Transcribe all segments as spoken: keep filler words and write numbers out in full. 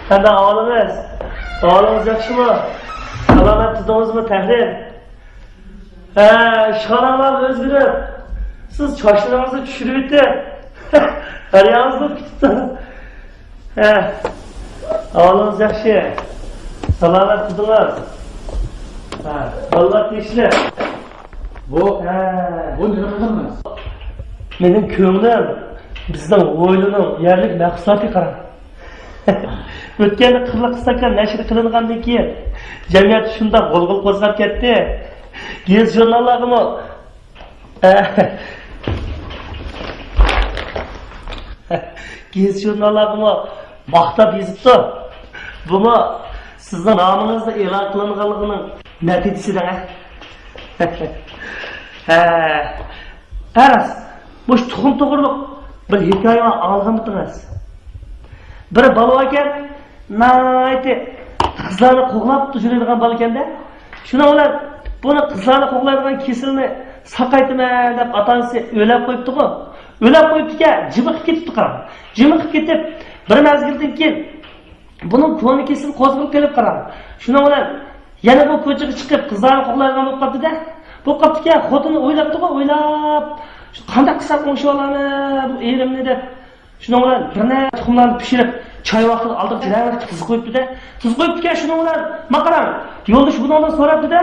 قانداق ئەھۋالىڭىز؟ ئەھۋالىڭىز ياخشىمۇ؟ سالامەت تۇردىڭىزمۇ تەھرىر؟ ھە، ئىشخاناڭلار ئۆزگىرىپ، سىز چاچلىرىڭىزنى چۈشۈرۈۋېتىپ، ھەر يېرىڭىزنى پۈتۈپ، ھە، ئەھۋالىڭىز ياخشى؟ سالامەت تۇردىڭىز؟ ھە، بالىلار تىنچلىق؟ بۇ، ھە، بۇ نېمە قىلدىڭىز؟ مېنىڭ كۆڭلۈم بىزنىڭ ھويلىنىڭ يەرلىك مەھسۇلاتى، قاراڭ. ئۆتكەندە قىرلىق ئىستاكان نەشر قىلىنغاندىن كېيىن، جەمئىيەت شۇنداق غۇلغۇلا قوزغاپ كەتتى. گېزىت-ژۇرناللارغىمۇ، گېزىت-ژۇرناللارغىمۇ ماختاپ يېزىپتۇ. بۇمۇ سىزنىڭ نامىڭىزنىڭ ئېلان قىلىنغانلىقىنىڭ نەتىجىسى دەڭ، ھە؟ ھە. ھە، راست. مۇشۇ تۇخۇم توغرۇلۇق بىر ھېكايە ئاڭلىغانمىدىڭىز؟ بىر بالا باركەن، ناھايىتى قىزلارنى قوغلاپ يۈرىدىغان بالىكەن-دە. شۇنىڭ بىلەن بۇنى قىزلارنى قوغلايدىغان كېسىلنى ساقايتىمەن دەپ ئاتا-ئانىسى ئۆيلەپ قويۇپتىغۇ. ئۆيلەپ قويۇپتىكەن، جىمىقىپ كېتىپتۇ، قاراڭ. جىمىقىپ كېتىپ، بىر مەزگىلدىن كېيىن بۇنىڭ كونا كېسىلى قوزغىلىپ قېلىپ، قاراڭ. شۇنىڭ بىلەن يەنە بۇ كوچىغا چىقىپ، قىزلارنى قوغلايدىغان بولۇپ قاپتۇ-دە. بولۇپ قاپتىكەن، خوتۇنى ئويلاپتىغۇ، ئويلاپ، قانداق قىلسام ئوڭشىۋالارمەن بۇ ئېرىمنى دەپ. شۇنىڭ بىلەن بىر نەچچە تۇخۇملارنى پىشۇرۇپ، چاي ۋاقتىدا ئالدىغا رەڭلىك تۇز قويۇپتۇ-دە. تۇز قويۇپتىكەن، شۇنىڭ بىلەن ماقارام يولدىشى بۇنىڭدىن سوراپتۇ-دە،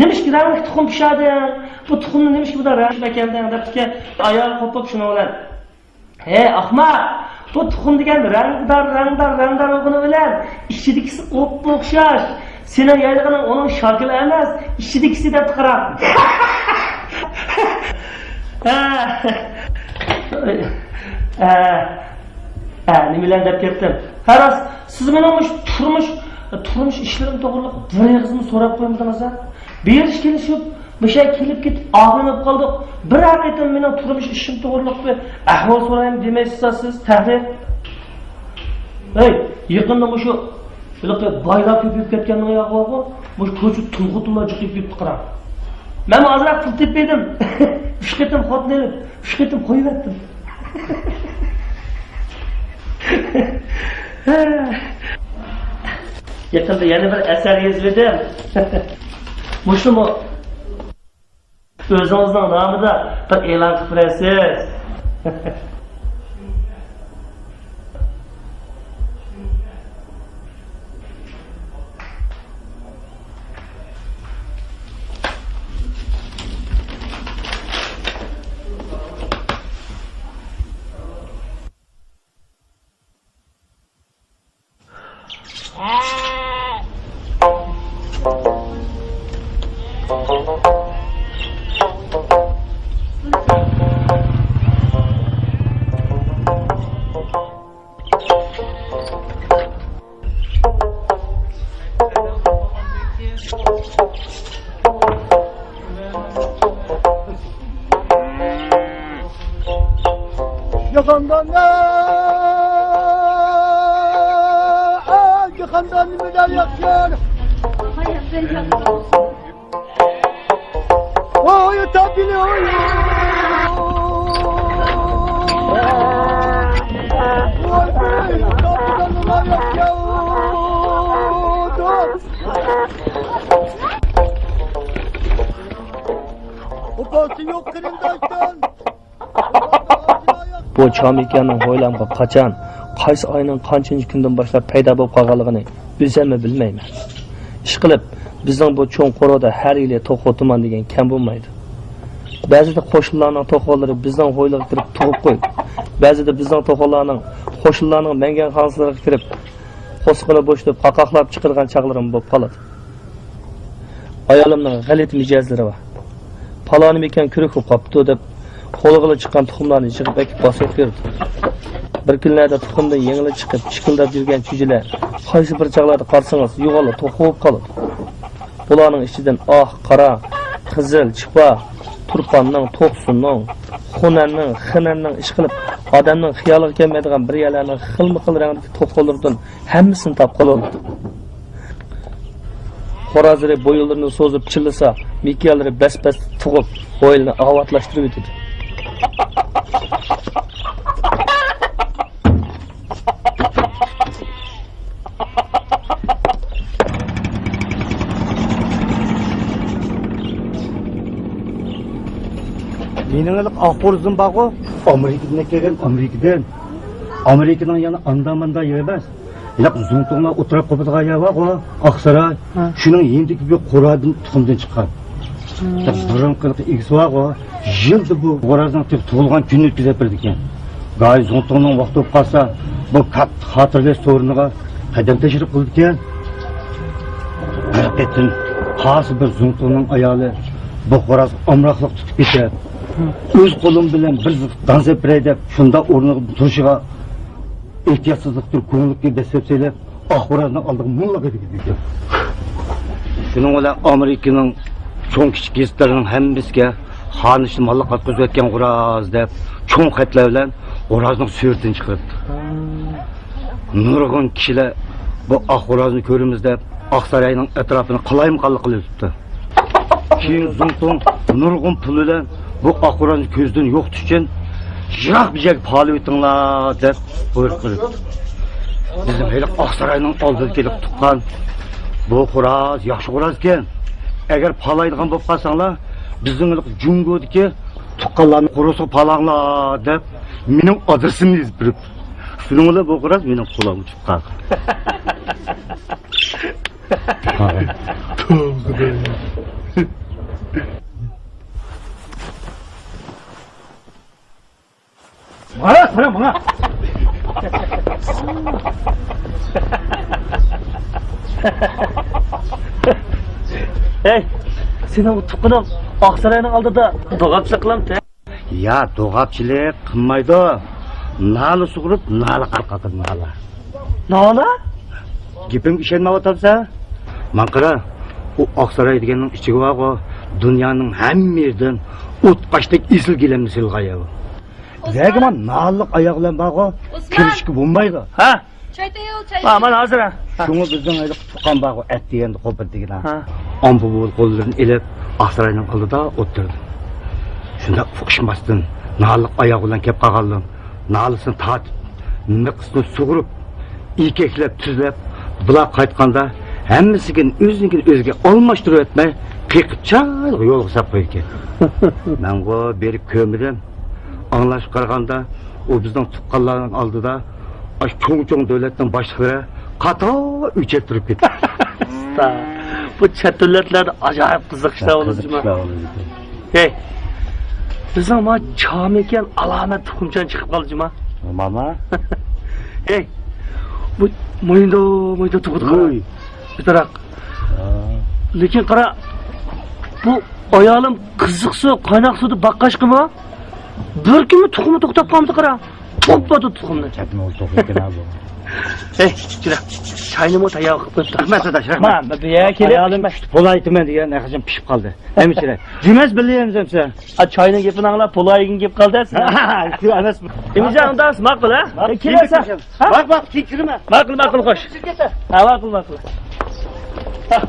نېمىشقا رەڭلىك تۇخۇم پىشىردىڭ؟ بۇ تۇخۇمنى نېمىشقا بۇنداق رەڭلىك ئەكەلدىڭ؟ دەپتىكەن، ئاياغى قوپۇپ شۇنىڭ بىلەن. ھەي، ئەخمەق! بۇ تۇخۇم دېگەن رەڭدار، رەڭدار، رەڭدار بولغىنى بىلەن ئىچىدىكىسى ئوپپا ئوخشاش. سېنىڭ يەيدىغىنىڭ ئۇنىڭ شاكىلى ئەمەس، ئىچىدىكىسى دەپتۇ، قاراڭ. ھە. ھە. ھە، نېمە بىلەن دەپ كەتتىم؟ ھە، راست، سىز مېنىڭ مۇشۇ تۇرمۇش، تۇرمۇش ئىشلىرىم توغرىلىق بىر ئېغىزمۇ سوراپ قويمىدىڭىز ھە؟ بېرىش كېلىشىپ، مۇشۇ كېلىپ كېتىپ ئاغرىنىپ قالدۇق. بىرەر قېتىم مېنىڭ تۇرمۇش ئىشىم توغرىلىق بىر ئەھۋال سورايمۇ دېمەيسىز سىز، تەھرىر. ھەي، يېقىندا مۇشۇ ھېلىقى بايلار كۆپىيىپ كەتكەننىڭ ياغى بارغۇ، مۇشۇ كوچىدا تۇل خوتۇنلار جىقىيىپ كېتىپتۇ، قاراڭ. مەنمۇ ئازراق پۇل تېپىپ بەردىم. ئۈچ قېتىم خوتۇن ئېلىپ، ئۈچ قېتىم قويۇۋەتتىم. يېقىندا يەنە بىر ئەسەر يېزىۋىدىم. مۇشۇمۇ ئۆزىڭىزنىڭ نامىدا بىر ئېلان قىلىپ بېرەرسىز. ياخاندان، ياخاندان نېمىدە ياخشى؟ ئوي، تاپىلى، ئوي. ئوي، تاپىلى، نېمە ياخشى؟ ئوپاسى يوق قېرىنداشتىن. بۇ چامىكاننىڭ ھويلامغا قاچان، قايسى ئاينىڭ قانچىنچى كۈنىدىن باشلاپ پەيدا بولۇپ قالغانلىقىنى ئۆزۈممۇ بىلمەيمەن. ئىشقىلىپ، بىزنىڭ بۇ چوڭ قورۇدا ھەر يىلى توخۇ تۇمان دېگەن كەم بولمايدۇ. بەزىدە قوشنىلارنىڭ توخۇلىرى بىزنىڭ ھويلىغا كىرىپ تۇغۇپ قويىدۇ. بەزىدە بىزنىڭ توخۇلارنىڭ قوشنىلارنىڭ مەڭگەن خانىسىغا كىرىپ، قورسىقىنى بوشىتىپ، قاقاقلاپ چىقىدىغان چاغلىرىمۇ بولۇپ قالىدۇ. ئايالىمنىڭ غەلىتە مىجەزلىرى بار. پالانىمىكەن كۆرۈك بولۇپ قاپتۇ دەپ، قولىغىلا چىققان تۇخۇملارنى يىغىپ ئەكىپ باسىپ بېرىدۇ. بىر كۈنلەردە تۇخۇمدىن يېڭىلا چىقىپ، چىكىلداپ يۈرگەن چۈجىلەر قايسى بىر چاغلاردا قارىسىڭىز، يوغانلا توخۇ بولۇپ قالىدۇ. بۇلارنىڭ ئىچىدىن ئاق، قارا، قىزىل، چىپا، تۇرپاننىڭ، توقسۇننىڭ، خۇنەننىڭ، خىنەننىڭ، ئىشقىلىپ، ئادەمنىڭ خىيالىغا كەلمەيدىغان بىر يەرلەرنىڭ خىلمۇ خىل رەڭدىكى توخۇلىرىدىن ھەممىسىنى تاپقىلى بولىدۇ. خورازلىرى بويۇنلىرىنى سوزۇپ چىللىسا، مىكىيانلىرى بەس-بەستە تۇغۇپ، ھويلىنى ئاۋاتلاشتۇرۇۋېتىدۇ. مېنىڭ ھېلىقى ئاق خورزۇم بارغۇ. ئامېرىكىدىن كەلگەن، ئامېرىكىدىن. ئامېرىكىنىڭ يەنە ئاندا-ماندا يېرى ئەمەس. ھېلىقى زۇڭتۇڭلار ئوتتۇرا قوپىدىغان يەر بارغۇ، ئاقساراي. ھە. شۇنىڭ يېنىدىكى بىر خورازدىن تۇخۇمدىن چىققان. ھە. بۇرۇنقى ئىگىسى بارغۇ، يىلدا بۇ خورازنىڭ تېخى تۇغۇلغان كۈنىنى ئۆتكۈزۈپ بېرىدىكەن. گاھى زۇڭتۇڭنىڭ ۋاقتى بولۇپ قالسا، بۇ كاتتا خاتىرىلەش سورۇنىغا قەدەم تەشرىپ قىلىدىكەن. بىر قېتىم خاس بىر زۇڭتۇڭنىڭ ئايالى بۇ خورازغا ئامراقلىق تۇتۇپ كېتىپ، ئۆز قولۇم بىلەن بىر زىق دان سېپىرەي دەپ، شۇنداق ئورنىغا تۇرۇشىغا ئېھتىياتسىزلىقتىن كۆڭلۈككە دەسسەپ سېلىپ، ئاق خورازنىڭ ئالدىغا مۇنۇلارغا دېگۈدەك. شۇنىڭ بىلەن ئامېرىكىنىڭ چوڭ كىچىك گېزىتلىرىنىڭ ھەممىسىگە خانىشنى ماللىق قاتقۇزۇۋەتكەن خوراز دەپ چوڭ خەتلەر بىلەن خورازنىڭ سۈرىتىنى چىقىرىپتۇ. نۇرغۇن كىشىلەر بۇ ئاق خورازنى كۆرىمىز دەپ ئاقساراينىڭ ئەتراپىنى قالايمىقانلىق قىلىۋېتىپتۇ. كېيىن زۇڭتۇڭ نۇرغۇن پۇل بىلەن بۇ ئاق خورازنى كۆزدىن يوقىتىش ئۈچۈن يىراق بىر يەرگە پالىۋېتىڭلار دەپ بۇيرۇق قىلىپتۇ. بىزنىڭ ھېلىقى ئاقساراينىڭ ئالدىدىكى ھېلىقى تۇغقان، بۇ خوراز ياخشى خورازكەن، ئەگەر پالايدىغان بولۇپ قالساڭلار، بىزنىڭ ھېلىقى جۇڭگودىكى تۇغقانلارنى قورۇسىغا پالاڭلار دەپ مېنىڭ ئادرېسىمنى يېزىپ بېرىپتۇ. شۇنىڭ بىلەن بۇ خوراز مېنىڭ قولۇمغا چۈشۈپ قالغان. ماڭا قارا، ماڭا. ھەي، سېنىڭ تۇغقىنىڭ ئاقساراينىڭ ئالدىدا دوغاپچىلىق قىلامتى؟ يا، دوغاپچىلىق قىلمايدۇ. نالە سۇغۇرۇپ، نالە قارقىدۇ، نالە. نالە؟ گېپىمگە ئىشەنمەيۋاتامسەن؟ ماڭا قارا، ئۇ ئاقساراي دېگەننىڭ ئىچىگە بارغۇ، دۇنيانىڭ ھەممە يېرىدىن ئوت قاشتەك ئېسىل گىلەمنى سېلىغان يەر ئۇ. ئۇسمان. بىزگە مانا نالىلىق ئاياغ بىلەن بارغۇ، ئۇسمان. كىرىشكە بولمايدۇ. ھە؟ چاي تەييار، چاي. ھە، مانا ھازىر، ھە. شۇڭا بىزنىڭ ھېلىقى تۇغقان بارغۇ، ئەتىگەندە قوپۇرىدىغىنا. ھە. ئامبۇبۇل قوللىرىنى ئېلىپ، ئاقساراينىڭ ئالدىدا ئولتۇردى. شۇنداق ئۇقۇشماستىن، نالىلىق ئاياغ بىلەن كەپ قالغانلىقىم، نالىسىنى تارتىپ، مېقىسىنى سۇغۇرۇپ، ئېكەكلەپ، تۈزلەپ، بۇلار قايتقاندا ھەممىسىنىڭكىنى ئۆزىنىڭكىنى ئۆزىگە ئالماشتۇرۇۋەتمەي، قېقىپ چايلىق يولغا ساپ قويىدىكەن. مەنغۇ بېرىپ كۆرمىدىم. ئاڭلاشقا قارىغاندا، ئۇ بىزنىڭ تۇغقانلارنىڭ ئالدىدا ئاشۇ چوڭ-چوڭ دۆلەتنىڭ باشلىقلىرى قاتار ئۆچەت تۇرۇپ كېتىپتۇ. ئۇستا، بۇ چەت دۆلەتلەردە ئاجايىپ قىزىق ئىشلار بولىدۇ جۇما. ھەي، بىزنىڭ ما چامىكەن ئالامەت تۇخۇمچان چىقىپ قالدى جۇما. ماما. ھەي، بۇ مويۇندا، مويۇندا تۇغۇدۇ قارا. بىتاراق. ھا. لېكىن قارا، بۇ ئايالىم قىزىق سۇ، قايناق سۇدا باققاچقىمۇ بىر كۈنمۇ تۇخۇمى توختاپ قالمىدى قارا. توپلاپ تۇخۇمنى. چاتما توخۇ ئىكەن ھە بۇ. ھەي، جۈرە. چاينىمۇ تەييار قىلىپ قويۇپتۇ. رەھمەت ئاداش، رەھمەت. ما، بۇ يەر كېلىپ ئايالىم پىشتى، پولايتىمەن دېگەن ئەخىرىم پىشىپ قالدى. ھەممە جۈرە. جۈمەس بىللە يەمسەن سەن. ھە، چاينىڭ گېپىنى ئاڭلاپ پولايگىن گېپى قالدى سىلەر. شۇ ئەمەس. ئىمىجان ئۇنداق ماقۇل ھە؟ ھە، كېلەسەن. ھە؟ باق، باق، كېچىرمە. ماقۇل، ماقۇل، خوش. ھە، ماقۇل، ماقۇل. ھە.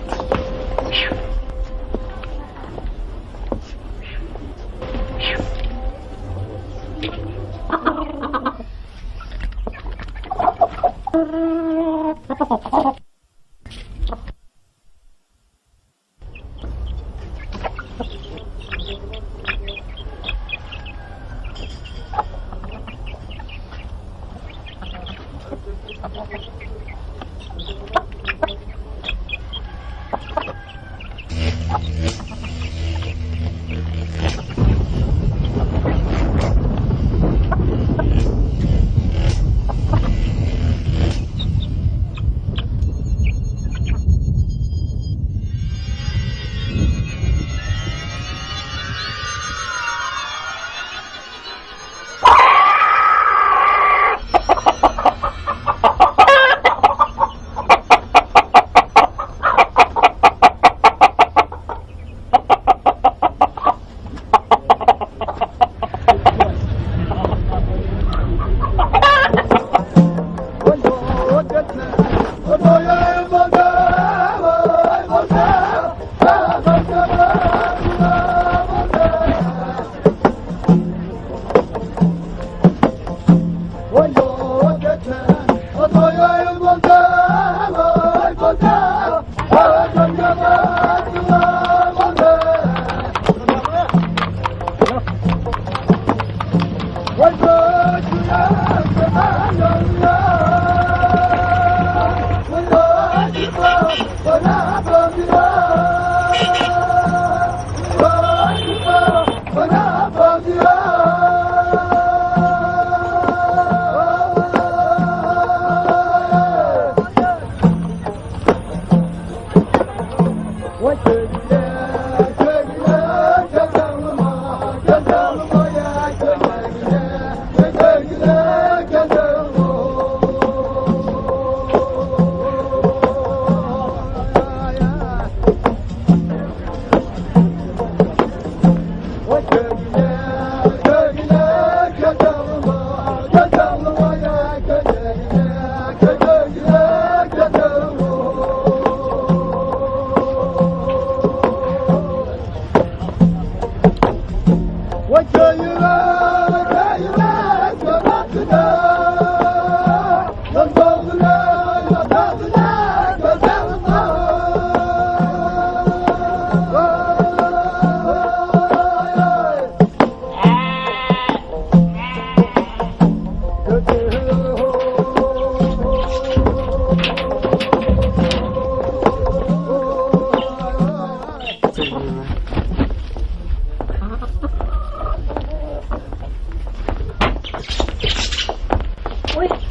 ۋوي،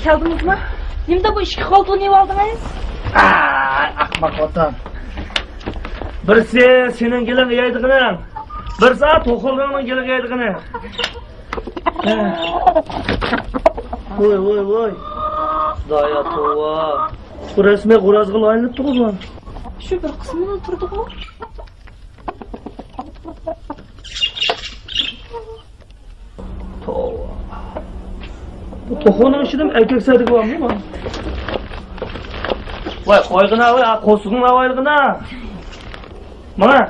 كەلدىڭىزمۇ؟ نېمىدە بۇ ئىككى قولتۇقنى يېۋالدىڭىز؟ ئاي، ئەخمەق خوتۇن. بىرسى سېنىڭ گېلىڭ يەيدىغىنىڭ، بىرسى توخۇلىرىڭنىڭ گېلىغا يەيدىغىنىڭ. ۋوي، ۋوي، ۋوي. خۇدايا، توۋا. بۇ رەسمىي غورازغىلا ئايلىنىپتىغۇ بۇ. شۇ بىر قىسمىلا تۇرىدىغۇ. توۋا. بۇ توخۇنىڭ ئىچىدىمۇ ئەركەك سەدىكى بارمۇ بۇ؟ ۋاي، قويغىنا، ۋاي، قورسىقىڭنى ئاۋايلىغىنا. مانا.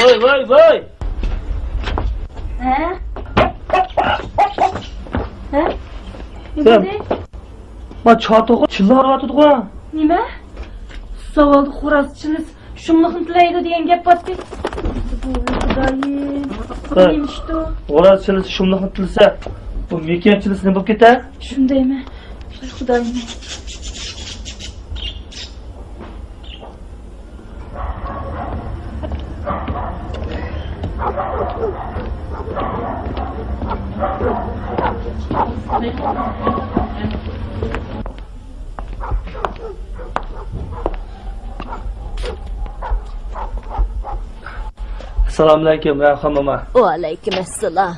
ۋاي، ۋاي، ۋاي! ھە؟ ھە؟ نېمە دېدى؟ ما چاتىغا چىللاۋاتىدىغۇ. نېمە؟ زاۋالدا خوراز چىللىسا شۇملۇقنى تىلەيدۇ دېگەن گەپ بارتى. ۋاي خۇدايىم. بۇ ھە. نېمە ئىشتۇ؟ خوراز چىللىسا شۇملۇقنى تىلىسە، بۇ مېكىياج چىللىسا نېمە بولۇپ كېتە؟ شۇندايمۇ؟ ۋاي خۇدايىم. ئەسسالامۇئەلەيكۇم، رەيھان موما. ۋەئەلەيكۇم ئەسسالام.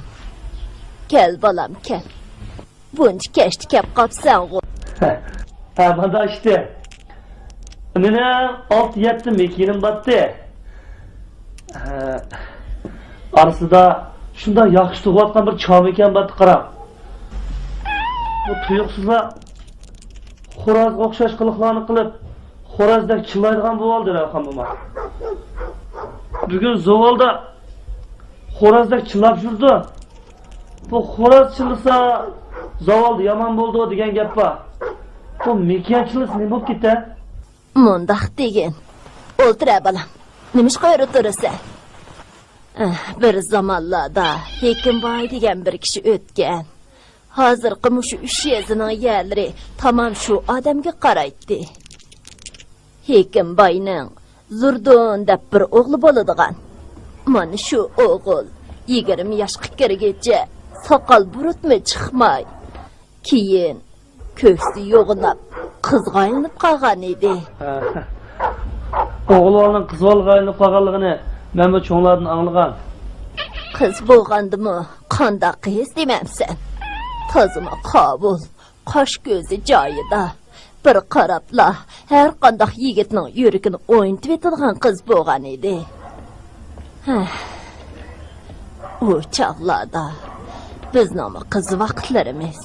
كەل، بالام، كەل. بۇنچە كەچتە كەپ قاپسەنغۇ؟ ھە، مانا ئىشتى. مېنىڭ ئالتە يەتتە مېكىيىنىم بارتى. ھە، ئارىسىدا شۇنداق ياخشى تۇغۇۋاتقان بىر چاۋ مېكىيىم بارتى، قاراڭ. بۇ تۇيۇقسىزلا خورازغا ئوخشاش قىلىقلارنى قىلىپ، خورازدەك چىللايدىغان بولۇۋالدى، رەيھان موما. بۈگۈن زاۋالدا خورازدەك چىللاپ يۈرىدۇ. بۇ خوراز چىللىسا، زاۋالدا يامان بولىدۇ دېگەن گەپ بار. بۇ مېكىياج چىللىسا نېمە بولۇپ كېتە؟ مۇنداق دېگىن. ئولتۇر، ئە بالام. نېمىشقا ئۆرە تۇرىسەن؟ ئەھ، بىر زامانلاردا ھېكىم باي دېگەن بىر كىشى ئۆتكەن. ھازىرقى مۇشۇ ئۈچ يېزىنىڭ يەرلىرى تامام شۇ ئادەمگە قارايتتى. ھېكىم باينىڭ زوردۇن دەپ بىر ئوغلى بولىدىغان. مانا شۇ ئوغۇل يىگىرمە ياشقا كىرگىچە ساقال بۇرۇتمۇ چىقماي، كېيىن كۆكسى يوغىناپ، قىزغا ئايلىنىپ قالغان ئىدى. ھە. ئوغۇل بالىنىڭ قىز بالىغا ئايلىنىپ قالغانلىقىنى مەنمۇ چوڭلاردىن ئاڭلىغان. قىز بولغاندىمۇ قانداق قىز دېمەمسەن؟ تازىمۇ قاۋۇل، قاش كۆزى جايىدا. بىر قاراپلا ھەر قانداق يىگىتنىڭ يۈرىكىنى ئوينىتىۋېتىدىغان قىز بولغان ئىدى. ھە. ئۇ چاغلاردا بىزنىڭمۇ قىز ۋاقىتلىرىمىز.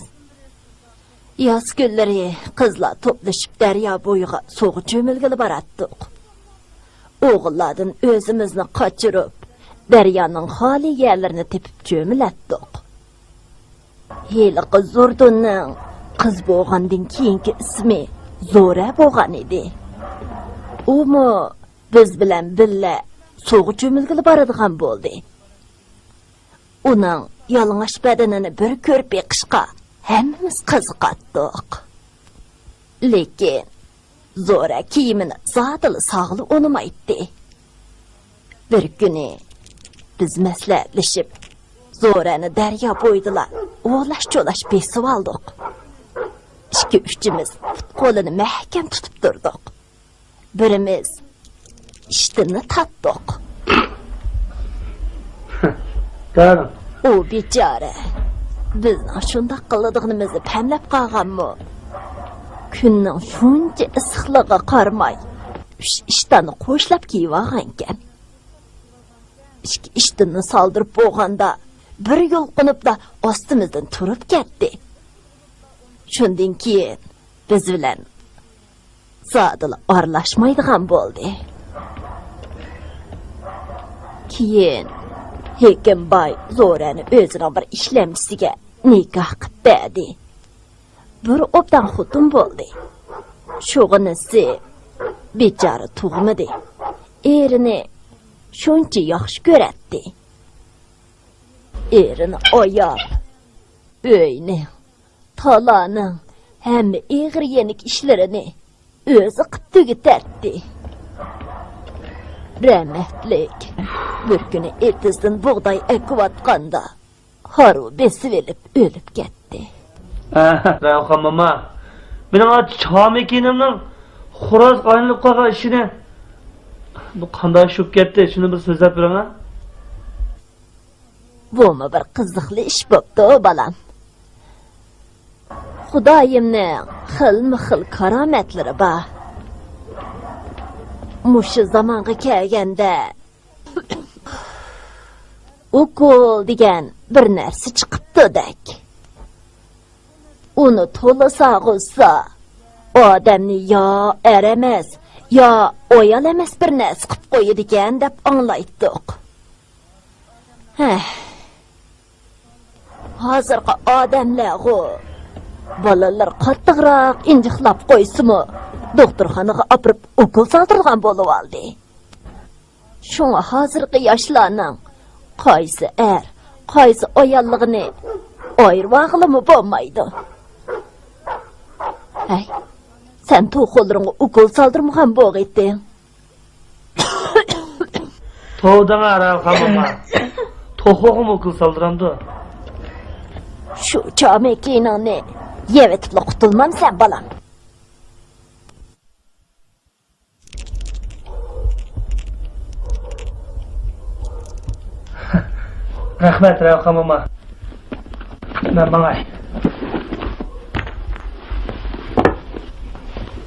ياز كۈنلىرى قىزلار توپلىشىپ دەريا بويىغا سۇغا چۆمۈلگىلى باراتتۇق. ئوغۇللاردىن ئۆزىمىزنى قاچۇرۇپ، دەريانىڭ خالىي يەرلىرىنى تېپىپ چۆمۈلەتتۇق. ھېلىقى زوردۇننىڭ قىز بولغاندىن كېيىنكى ئىسمى زورە بولغان ئىدى. ئۇمۇ بىز بىلەن بىللە سۇغا چۆمۈلگىلى بارىدىغان بولدى. ئۇنىڭ يالىڭاچ بەدىنىنى بىر كۆرۈپ بېقىشقا ھەممىمىز قىزىقاتتۇق. لېكىن زورە كىيىمىنى زادىلا سالغىلى ئۇنىمايتتى. بىر كۈنى بىز مەسلىھەتلىشىپ، زورەنى دەريا بويىدىلا ئولاش-چولاش بېسىۋالدۇق. ئىككى-ئۈچىمىز پۇت-قولىنى مەھكەم تۇتۇپ تۇردۇق. بىرىمىز ئىشتىننى تارتتۇق. قارا. ئۇ بىچارە بىزنىڭ شۇنداق قىلىدىغىنىمىزنى پەملەپ قالغانمۇ؟ كۈننىڭ شۇنچە ئىسسىقلىقىغا قارىماي، ئۈچ ئىشتاننى قوشلاپ كىيىۋالغانىكەن. ئىككى ئىشتىننى سالدۇرۇپ بولغاندا، بىر يۇلقۇنۇپلا ئاستىمىزدىن تۇرۇپ كەتتى. شۇندىن كېيىن بىز بىلەن زادىلا ئارىلاشمايدىغان بولدى. كېيىن ھېكىم باي زورەنى ئۆزىنىڭ بىر ئىشلەمچىسىگە نىكاھ قىلىپ بەردى. بىر ئوبدان خوتۇن بولدى. شۇغىنىسى بىچارە تۇغمىدى. ئېرىنى شۇنچە ياخشى كۆرەتتى. ئېرىنى ئاياپ، ئۆينى، تالانىڭ ھەممە ئېغىر يېنىك ئىشلىرىنى ئۆزى قىپ تۈگىتەتتى. رەھمەتلىك بىر كۈنى ئېتىزدىن بۇغداي ئەكىۋاتقاندا، ھارۋا بېسىۋېلىپ ئۆلۈپ كەتتى. ئەھ، رەۋخان موما، مېنىڭ ئا چامىكىنىمنىڭ خورازغا ئايلىنىپ قالغان ئىشىنى، بۇ قانداق ئىش بولۇپ كەتتى؟ شۇنى بىر سۆزلەپ بېرىڭە. بۇمۇ بىر قىزىقلىق ئىش بوپتۇ، بالام. خۇدايىمنىڭ خىلمۇ خىل كارامەتلىرى بار. مۇشۇ زامانغا كەلگەندە، ئوكۇل دېگەن بىر نەرسە چىقىپتۇدەك. ئۇنى تولا ساغۇزسا، ئادەمنى يا ئەر ئەمەس، يا ئايال ئەمەس بىر نەرسە قىپ قويىدىكەن دەپ ئاڭلايتتۇق. ھەھ. ھازىرقى ئادەملەرغۇ، بالىلىرى قاتتىقراق ئىنجىقلاپ قويسىمۇ، دوختۇرخانىغا ئاپىرىپ ئوكۇل سالدۇرىدىغان بولۇۋالدى. شۇڭا ھازىرقى ياشلارنىڭ قايسى ئەر، قايسى ئاياللىقىنى ئايرىۋالغىلىمۇ بولمايدۇ. ھەي، سەن توخۇلىرىڭغا ئوكۇل سالدۇرمىغان بولغىيتتىڭ. توۋا دەڭە، رەۋخان موما. توخۇغىمۇ ئوكۇل سالدۇرامدۇ؟ شۇ چامىكىنىڭنى يەۋېتىپلا قۇتۇلمامسەن، بالام؟ رەھمەت، رەۋخان موما. مەن ماڭاي.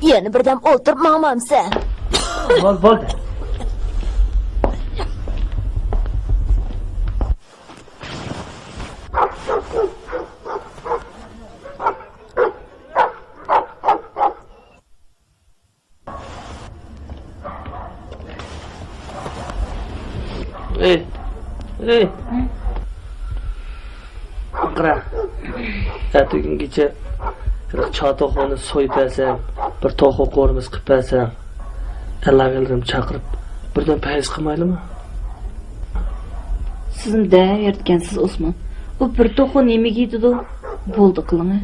يەنە بىردەم ئولتۇرۇپ ماڭمامسەن؟ بول، بولدى. ئەي، ئەي. ھە؟ ئاقىرا. ئەتىگۈنگىچە بىر چاتاقلارنى سويۇپ بەرسەم، بىر توخۇ قورۇمىسى قىلىپ بەرسەم، ئەلاۋىلىرىمنى چاقىرىپ، بىردەم پەيز قىلمايلىمۇ؟ سىزمۇ دەۋېرىدىكەنسىز، ئوسمان. ئۇ بىر توخۇ نېمىگە يېتىدۇ؟ بولدى قىلىڭە.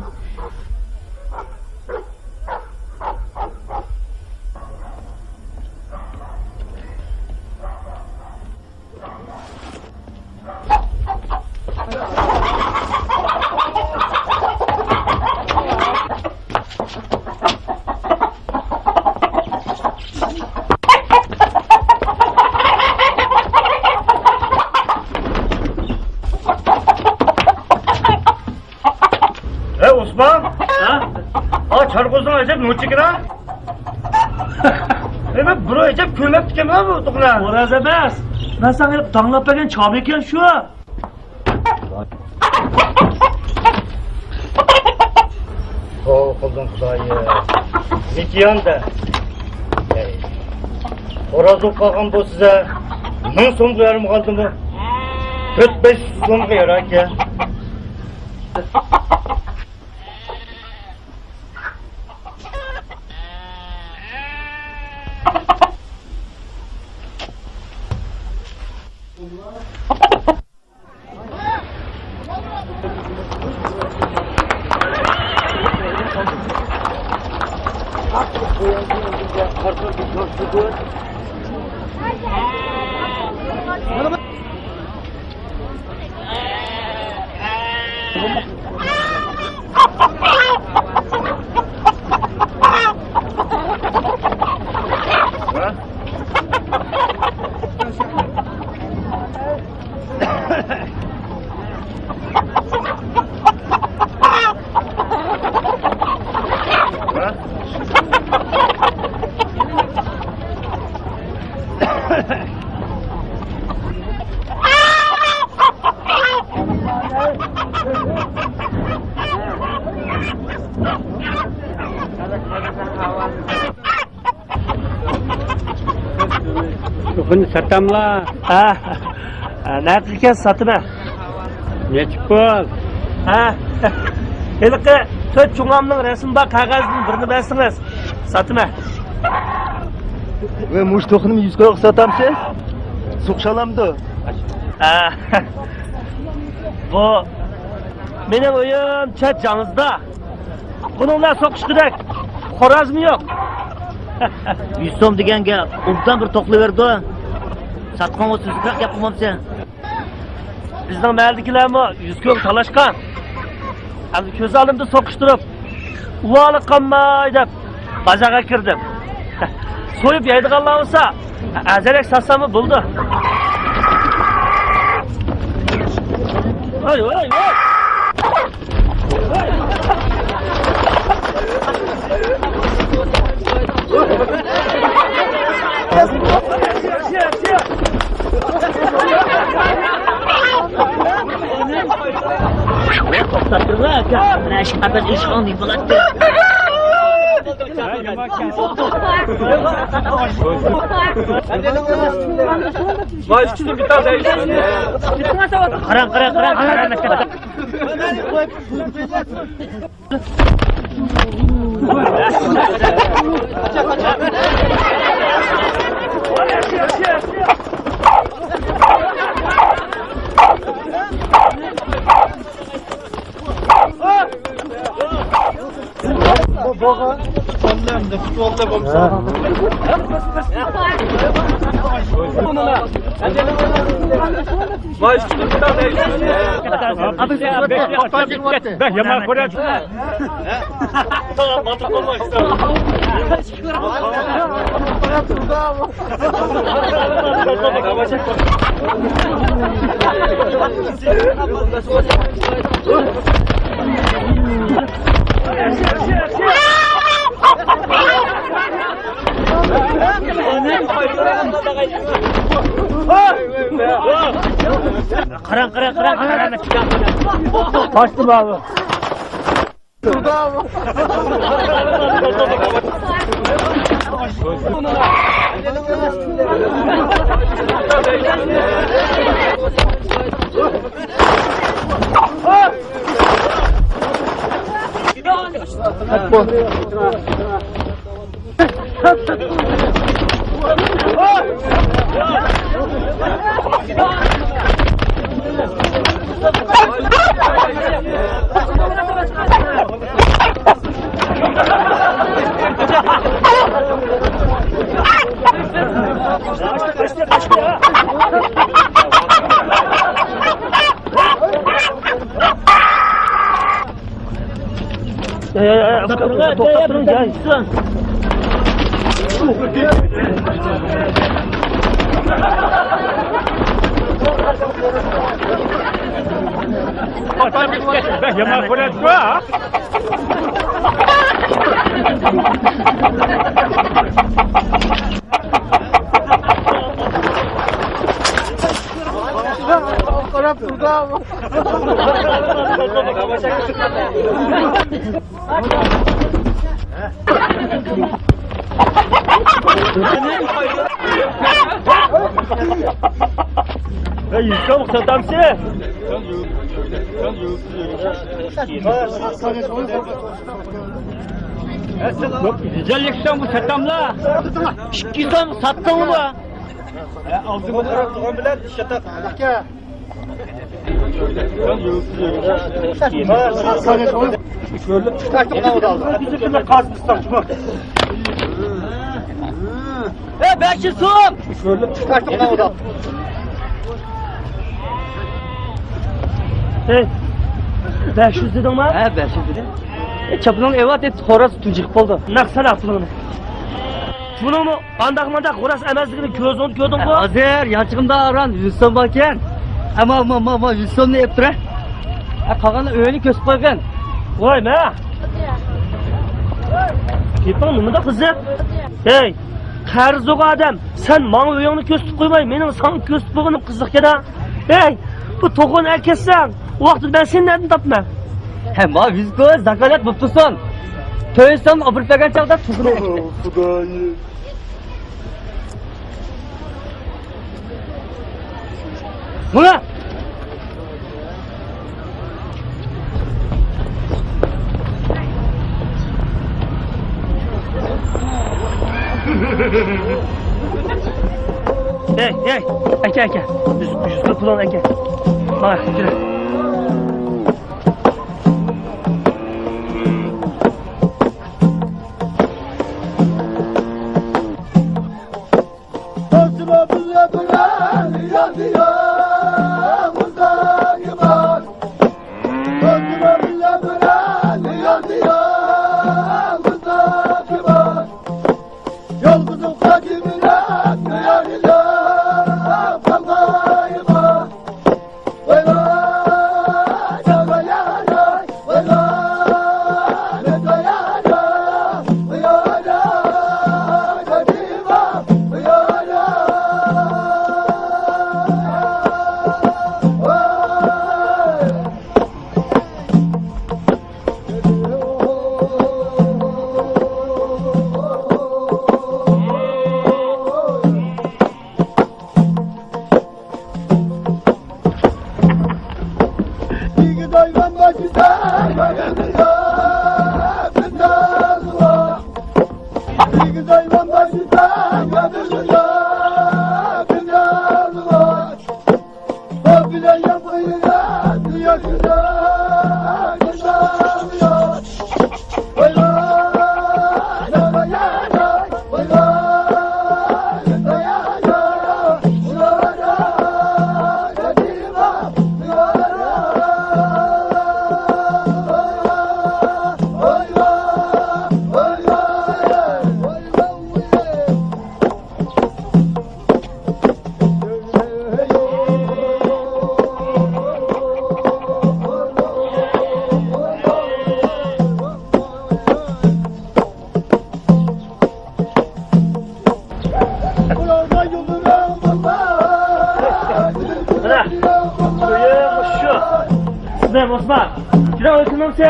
ھە، ئوسمان؟ ھە؟ ئا، چارقوزنىڭ ئەجەب نوچىكىنا. ھە، مەن بۇرۇن ئەجەب كۆرمەپتىكەنمەن بۇ توخۇنى. خوراز ئەمەس. مەن ساڭا داڭلاپ بەرگەن چامى ئىكەن شۇ. توۋا قىلدىم خۇدايىم. مېكىيان-دە. ھەي. خوراز بولۇپ قالغان بولسىزە، مىڭ سومغا يارىمىغاندىمۇ تۆت بەش يۈز سومغا ياراكەن. بۇنى ساتاملا؟ ھە. نەقىگە ساتىمەن. نەچچە پۇل؟ ھە. ھېلىقى تۆت چوڭامنىڭ رەسىمى بار قەغەزدىن بىرنى بەرسىڭىز، ساتىمەن. ۋە مۇشۇ توخۇنى يۈز كويغا ساتامسىز؟ سوقۇشالامدۇ؟ ھە. بۇ مېنىڭ ئۆيۈم چەت جاڭزىدا. بۇنىڭ بىلەن سوقۇشقۇدەك خورازمۇ يوق. يۈز سوم دېگەنگە ئوبدان بىر توقلىۋېرىدۇ. ساتقانغا سۆزلۈكرەك گەپ قىلمامسەن؟ بىزنىڭ مەھەللىدىكىلەرمۇ يۈز كويغا تالاشقان. ئەمدى كۆز ئالدىمدا سوقۇشتۇرۇپ، ئۇۋالىق قالماي دەپ بازارغا كىردىم. سويۇپ يەيدىغانلار بولسا، ئەزەلەك ساتساممۇ بولىدۇ. ۋاي، ۋاي، ۋاي! توختاپ تۇرغىن ئاكا، مانا شۇ قەپەس ئېشىقىڭ نېمە بولاتتى؟ قاراڭ، قاراڭ، قاراڭ، قاراڭ. بولغان. تۇتۇۋالدى ئەمدى، تۇتۇۋالدى بولمىسا. ھە. ۋاي، شۇ بەك يامان كۆرۈنۈپ. قاراڭ، قاراڭ، قاراڭ، قاراڭ. قاچتى بابا. توختاپ تۇرۇڭ، يا. يامان كۆرۈنۈپ تۇرۇۋا. قاراپ تۇردا. ھەي، يۈزكام ساتامسى؟ يوق، گۈزەل يەكسان بۇ ساتاملا. ئىككى سوم ساتتىڭمۇ؟ ئالدىمغا قاراپ تۇرغان بىلەن شاتاق. ئەي، بەش يۈز سوم! ئەي، بەش يۈز دېدىڭما؟ ھە، بەش يۈز دېدىم. ئەي، چاپىنىڭنى ئېۋەت، خوراز تۇنجۇقۇپ قالدى. نەق سانا پۇلۇڭنى. پۇلۇڭمۇ؟ قانداق مانداق خوراز ئەمەسلىكىنى كۆزۈڭدە كۆردۈڭغۇ؟ ھازىر يانچىقىمدا ئاران يۈز سوم باركەن. ئەمما، ما، ما، ما، يۈز سومنى ئېلىپ تۇرە. ھە، قالغاننى ئۆينى كۆرسىتىپ قويغىن. ۋاي، مە! گېپىڭ نېمىنداق قىزىق؟ ھەي، قەرزى يوق ئادەم، سەن ماڭا ئۆيۈڭنى كۆرسىتىپ قويماي، مېنىڭ ساڭا كۆرسىتىپ قويغىنىم قىزىقكەن-ھە. ھەي، بۇ توخۇنى ئەكەتسەڭ، ئۇ ۋاقىتتا مەن سېنى نەدىن تاپىمەن؟ ھە، ما، ۋىزكو زاكالەت بوپ تۇرسۇن. تۆت يۈز سوم ئوبوروت بەرگەن چاغدا توخۇنى ئەكەتكىن. خۇدايىم. ماڭا! ھەي، ھەي، ئەكە، ئەكە. يۈز، يۈز پۇلۇڭنى ئەكە. ماڭا، يۈرە. مانا، ئۆيۈم شۇ. سىزنىڭ ئوسمان. كىرە ئۆيكىنىڭسى.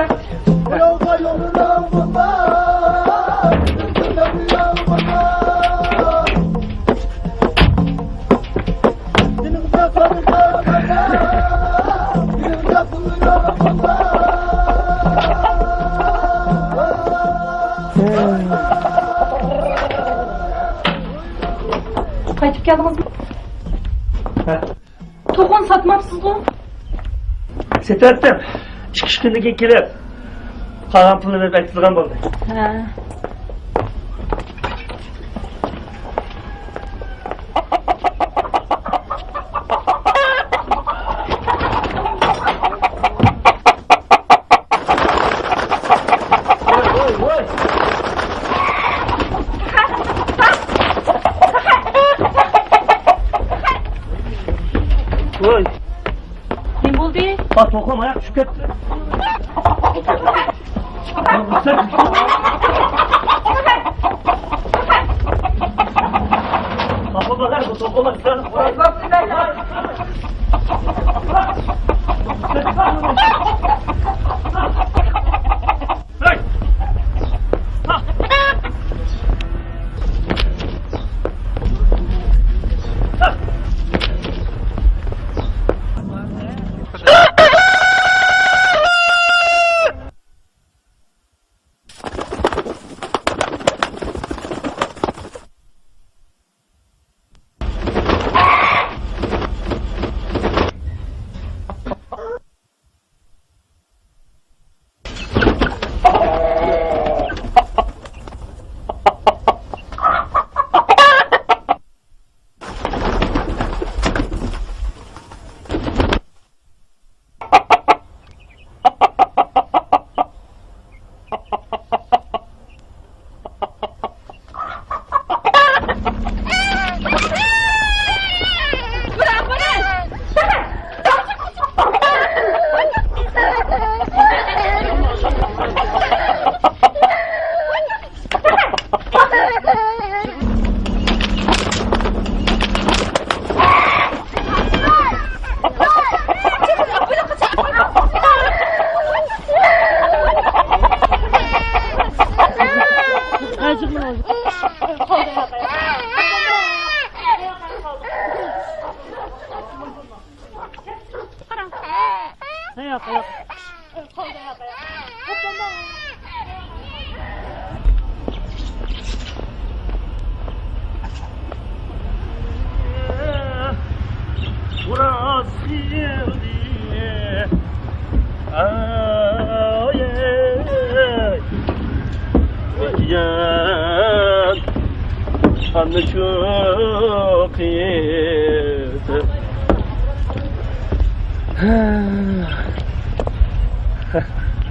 قايتىپ كەلدىڭىزمۇ؟ ھە. توخۇنى ساتماپسىزغۇ؟ سېتىۋەتتىم. ئىككى ئۈچ كۈندىن كېيىن كېلىپ، قالغان پۇلنى بېرىپ ئەكېتىدىغان بولدى. ھە.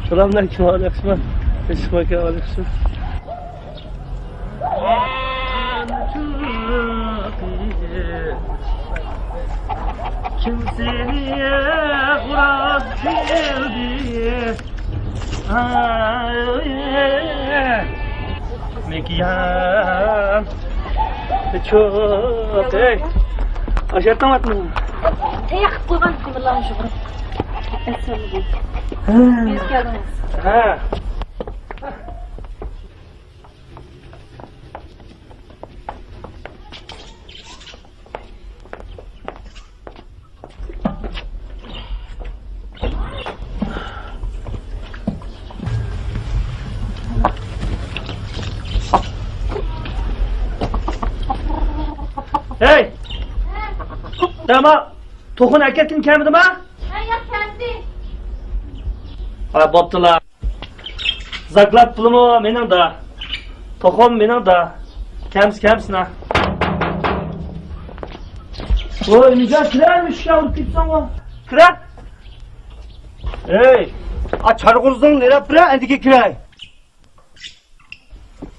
سلام ئەلەيكۇم، ئەھۋال ياخشىمۇ؟ ئىشقا كەلگەن، ئەھۋال ياخشىمۇ؟ كىم سېنى خوراز قىلدى؟ مېكىيان. چوق، ئەي. ئاشۇ يەردىمۇ؟ تەييار قىلىپ قويغان كۆمۈرلەرنى يۇغۇرۇپ. ئەسلىمىدى. ھە. بىز كەلدىڭىز. ھە. ھەي! دەما، توخۇنى ئەكەتكىن كەمدىما؟ ھە، ياق، كەمدى. ھە، بوپتۇلا. زاكلات پۇلىمۇ مېنىڭدا. توخۇم مېنىڭدا. كەمسە، كەمسىنا. ۋوي، ئىمىجان، كىرەر، مۈشۈككە ئۇرۇپ كېتىسەنغۇ. كىرە. ئەي، ئا چارغۇزۇڭ نېرەپ بىرە، ئەندىكى كىرەي.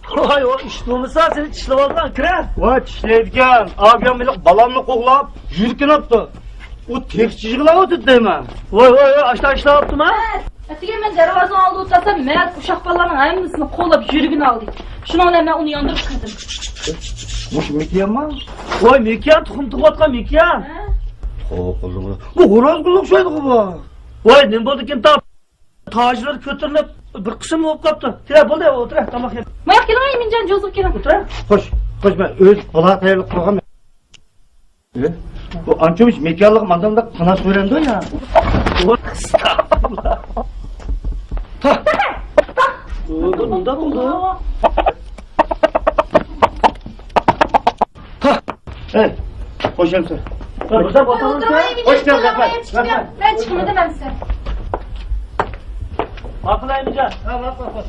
ۋاي، ئۇ ئىش بولمىسا، سېنى چىشلىۋالغان، كىرە. ۋاي، چىشلەيدىكەن. ئابىيام ھېلىقى بالامنى قوغلاپ، يۈرىكىنى ئاپتۇ. ئۇ تېخىچە يىغلاۋاتىدۇ دەيمەن. ۋاي، ۋاي، ۋاي، ئاشتا ئىشلەۋاپتىما؟ ئەتىگەن مەن دەرۋازىنىڭ ئالدىدا ئولتۇرسام، مەت ئۇششاق بالىلارنىڭ ھەممىسىنى قوغلاپ يۈرىكىنى ئالدى. شۇنىڭ بىلەن مەن ئۇنى ياندۇرۇپ قىلدىم. مۇشۇ مېكىيانمۇ؟ ۋاي، مېكىيان، تۇخۇم تۇغۇۋاتقان مېكىيان. ھە؟ توقۇلدى بۇ. بۇ خوراز قۇلۇق ئوخشايدىغۇ بۇ. ۋاي، نېمە بولدىكىن تاپ؟ تاجلىرى كۆتۈرۈلۈپ، بىر قىسىم بولۇپ قاپتۇ. كېلە، بولدى، ئولتۇر، تاماق يەپ. ماياق كېلىڭ، ئىمىنجان، جوزىغا كېلىڭ. ئولتۇر. خوش، خوش، مەن ئۆز پۇلا تەييارلىق قىلغان. ئە؟ بۇ ئانچە مۇش مېكىيانلىق ماندامدا قاناش كۆرەمدۇ يا؟ ئەستەغپۇرۇللا. تا. بۇ، بۇ مۇنداق بولدى. ھە. ئەي، خوش ئەمسە. بىر بىزدە ئولتۇرۇڭ، ئولتۇرۇڭ. خوش كەلدىڭ، رەھمەت، رەھمەت. مەن چىقىمەن دېمەمسەن. ماقۇل، ئەمىجان. ھە، ماقۇل، خوش.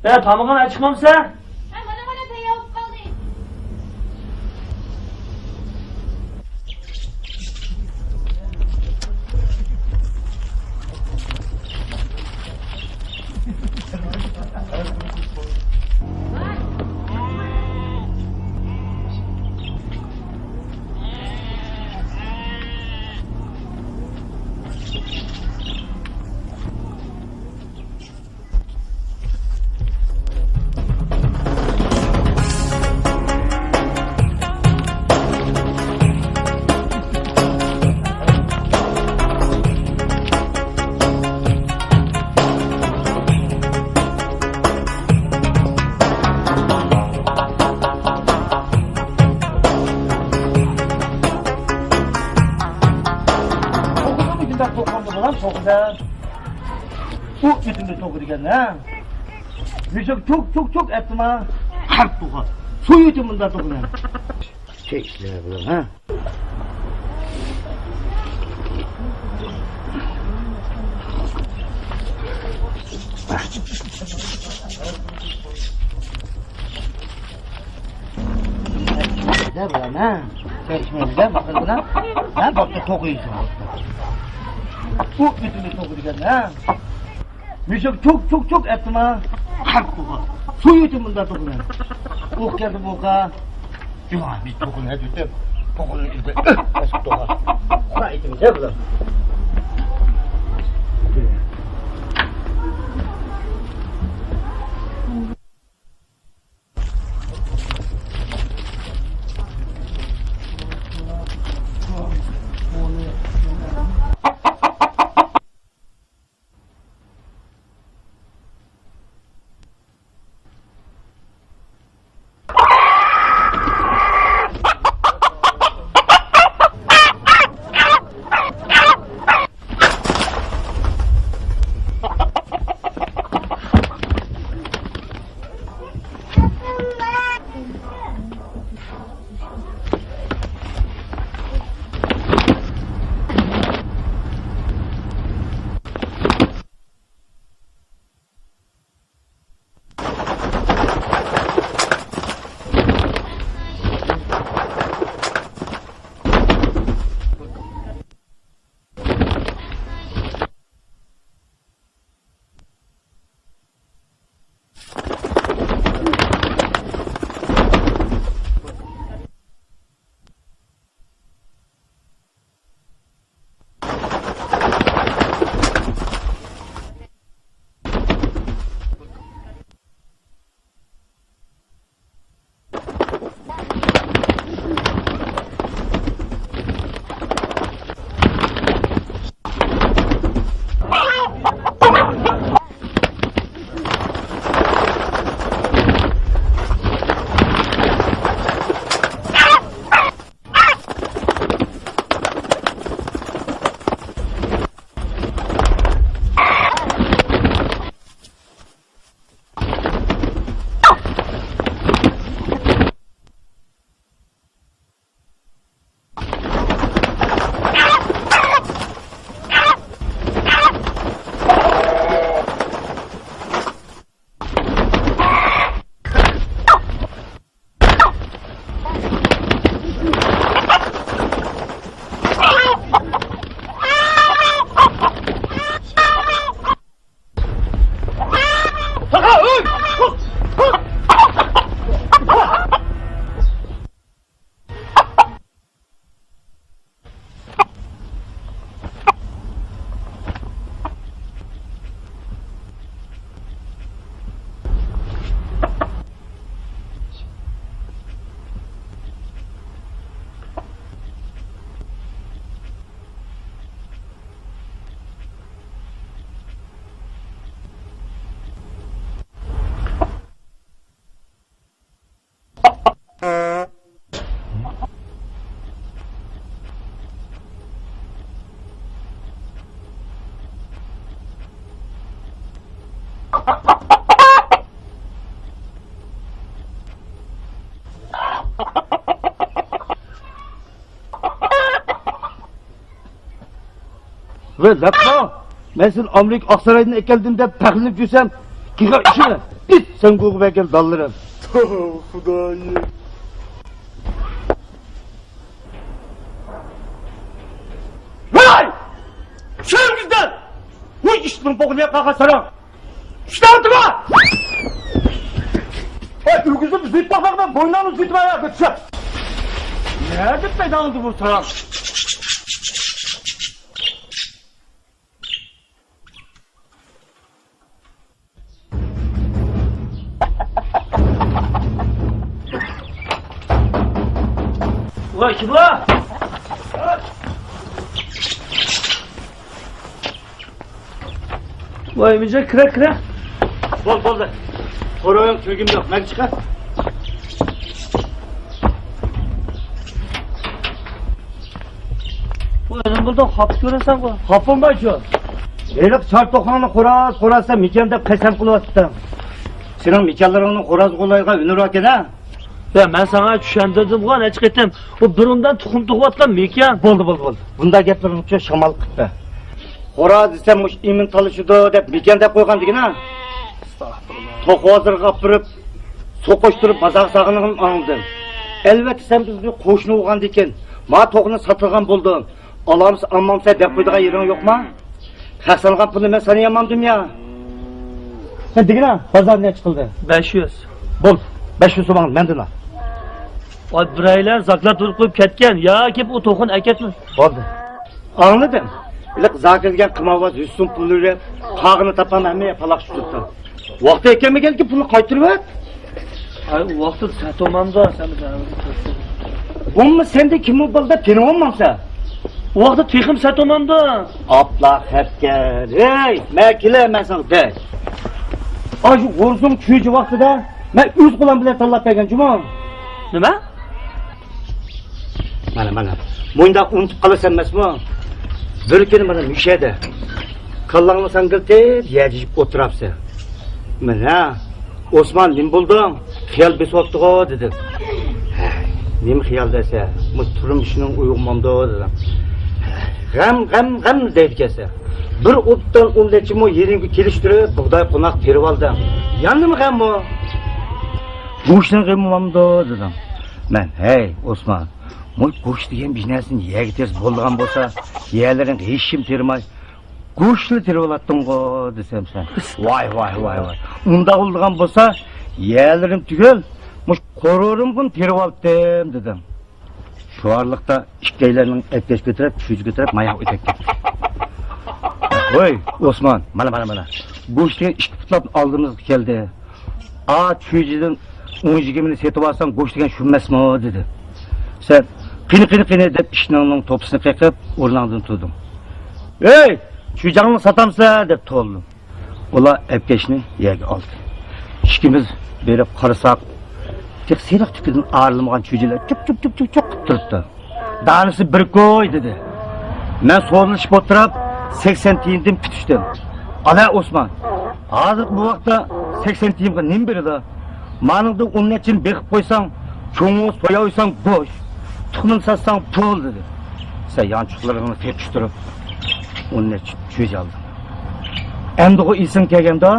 ئە، تامىقىڭ ئاچىقمامسەن؟ ھە، مانا، مانا، تەييار بولۇپ قالدى. توقۇدۇم، مۇشۇنداق توقۇدۇم، بالام، توقۇدۇم. ئۇ ئۆتۈمدە توقۇ دېگەن، ھە؟ مۇشۇ چوك، چوك، چوك ئەتتىما. قارت توقۇ. سويۇتى مۇنداق توقۇ دېگەن. چەي ئىچىلەر بۇلار، ھە؟ دە بۇلار، ھە؟ چەي ئىچمەيمىز دە، بۇلار بىلەن. ھە، بوپتۇ، توقۇيسىز. بۇ ئۆتۈمدە توقۇ دېگەن، ھە؟ مۇشۇ چوك، چوك، چوك ئەتتىما. قارت توقۇ. سويۇتى مۇنداق توقۇ دېگەن. ئوق كەلدى بۇ ئوقا. جۇڭا، بىز توقۇنى ھەدىتىپ، توقۇنى ئىزدەپ، ئۆھ، باسىپ توقا. خۇدا ئېيتىمىز ھە بۇلار. ۋە لەپما، مەن سېنى ئامېرىكا ئاقسارايدىن ئەكەلدىم دەپ پەخىرلىنىپ يۈرسەم، قىلغان ئىشىڭنى. ئىت سەڭگۈگە بەرگەن دانلىرىم. خۇدايىم. ۋاي! چۈشۈرۈڭ بىزدىن! ۋۇي ئىشتىن بوغۇلۇپ قالغان ساراڭ! ئىشتىن تۇرما! ۋاي ئۆگۈزۈپ زىت باقماقتا بوينۇڭنى زىتىپ ئاياغقا چۈشۈر! نەدە پەيدا بولدى بۇ ساراڭ؟ ۋاي كىم بۇ؟ ۋاي ئىمىنجان، كىرە كىرە. بول بولدى. سوراۋېرىڭ، تۈگۈم يوق، مەن چىقار. بۇ ئۆزۈڭ بولدۇڭ، خاپا كۆرۈنسەڭغۇ. خاپىمايچۇ. ھېلىقى چار توخۇڭنى خوراز خوراز دەپ مېكىيان دەپ قەسەم قىلىۋاتىتتىڭ. سېنىڭ مېكىيانلىرىڭنىڭ خوراز غۇلايغا ھۈنىرى باركەن ھە؟ يا مەن ساڭا چۈشەندۈردۈمغۇ نەچچە قېتىم. بۇ بۇرۇندىن تۇخۇم تۇغۇۋاتقان مېكىيان. بولدى بولدى بولدى. بۇنداق گەپلىرىڭنى شامال قىلىپ بەر. خوراز دېسەم مۇشۇ ئىمىن تالىشىدۇ دەپ مېكىيان دەپ قويغان دېگىنە. توخۇ ھازىرغا ئاپىرىپ سوقۇشتۇرۇپ بازارغا سالغىنىڭنى ئاڭلىدىم. ئەلۋەتتە سەن بىزنى قوشنا بولغاندىكىن ما توخۇنى ساتىدىغان بولدۇڭ. ئالامسە ئالمامسە دەپ قويىدىغان يېرىڭ يوقما؟ خەق سانىغان پۇلنى مەن سانىيالمامدىم يا. سەن دېگىنە بازار نەچچە قىلدى؟ بەش يۈز. بول، بەش يۈز سوماڭنى مەندىن ئال. ۋاي بىرەيلەن زاكلات بېرىپ قويۇپ كەتكەن ياكى بۇ توخۇنى ئەكەتمە. بولدى. ئاڭلىدىم. ھېلىقى زاكىر دېگەن قىمارۋاز يۈز سوم پۇل بېرىپ قالغىنى تاپالماي ھەممە يەر پالاقشىپ تۇرۇپتۇ. ۋاقتى يەتكەنمىكەنكى پۇلنى قايتۇرۇۋەت. ئاي، ۋاقتىدا سېتىۋالمامدۇ سەن بىزنى. بولمىسا سەندە كىم بولدى دەپ تېنىۋالمامسەن؟ ۋاقتىدا تېخىمۇ سېتىۋالمامدۇ. ئاپلا خەپكەر. ھەي، مەن كېلەي، مەن ساڭا دەي. ئاشۇ غورزۇڭ چۈجە ۋاقتىدا مەن ئۆز قولۇم بىلەن تاللاپ بەرگەن جۇمۇ. نېمە؟ مانا، مانا، مۇنداق ئۇنتۇپ قالىسەن ئەمەسمۇ؟ بىر كۈنى مانا مۇشۇ يەردە كاللاڭنى ساڭگىلىتىپ يەجىشىپ ئولتۇرامسەن. مانا، ئوسمان، نېمە بولدۇڭ؟ خىيال بېسىۋاپتىغۇ، دېدىم. ھەي، نېمە خىيال دەيسەن؟ مۇشۇ تۇرمۇشنىڭ ئويغىمامدۇ، دېدىم. غەم، غەم، غەم دەيدىكەنسەن. بىر ئوبدان ئون نەچچە مو يېرىڭگە كېلىشتۈرۈپ بۇغداي قوناق تېرىۋالدىڭ. يەنە نېمە غەم بۇ؟ گۆشنىڭ غېمى بولمامدۇ، دېدىم. مەن، ھەي، ئوسمان، مۇشۇ گۆش دېگەن بىر نەرسىنى يەرگە تېرىسا بولىدىغان بولسا، يەرلىرىڭ ھېچكىم تېرىماي، گۆشلا تېرىۋالاتتىڭغۇ، دېسەم سەن. ۋاي، ۋاي، ۋاي، ۋاي. ئۇنداق بولىدىغان بولسا، يەرلىرىم تۈگۈل، مۇشۇ قورۇرۇمغىمۇ تېرىۋالاتتىم، دېدىم. شۇ ئارىلىقتا ئىككىيلەننىڭ ئەپكەش كۆتۈرۈپ، چۈجە كۆتۈرۈپ، ماياق ئۆتەپ كەتتى. ۋوي، ئوسمان، مانا، مانا، مانا. گۆش دېگەن ئىككى پۇتلاپ ئالدىمىزغا كەلدى. ئا، چۈجىدىن ئون يىگىرمىنى سېتىۋالساڭ، گۆش دېگەن شۇ ئەمەسمۇ؟ دېدى. سەن، قېنى، قېنى، قېنى دەپ ئىشىكنىڭ توپىسىنى قېقىپ، ئورنۇڭدىن تۇردۇڭ. ھەي، چۈجەڭنى ساتامسىلەر؟ دەپ توۋلىدىم. ئۇلار ئەپكەشنى يەرگە ئالدى. ئىككىمىز بېرىپ قارىساق، تېخى سېرىق تۈكىدىن ئايرىلمىغان چۈجىلەر چۇپ، چۇپ، چۇپ، چۇپ، چۇپ قىلىپ تۇرۇپتۇ. دانىسى بىر كوي، دېدى. مەن سودىلىشىپ ئولتۇرۇپ، سەكسەن تىيىندىن پۈتۈشتۈم. ئالا ئوسمان، ھازىرقى بۇ ۋاقىتتا سەكسەن تىيىنغا نېمە بېرىدۇ؟ مانىڭدىن ئون نەچچىنى بېقىپ قويساڭ، چوڭ بولسا توياۋېسەڭ گۆش، تۇخۇمىنى ساتساڭ پۇل، دېدى. سەن يانچۇقلىرىڭنى تېپىشتۇرۇپ، ئون نەچچە چۈجە ئالدىڭ. ئەمدىغۇ ئېسىڭ كەلگەندۇ؟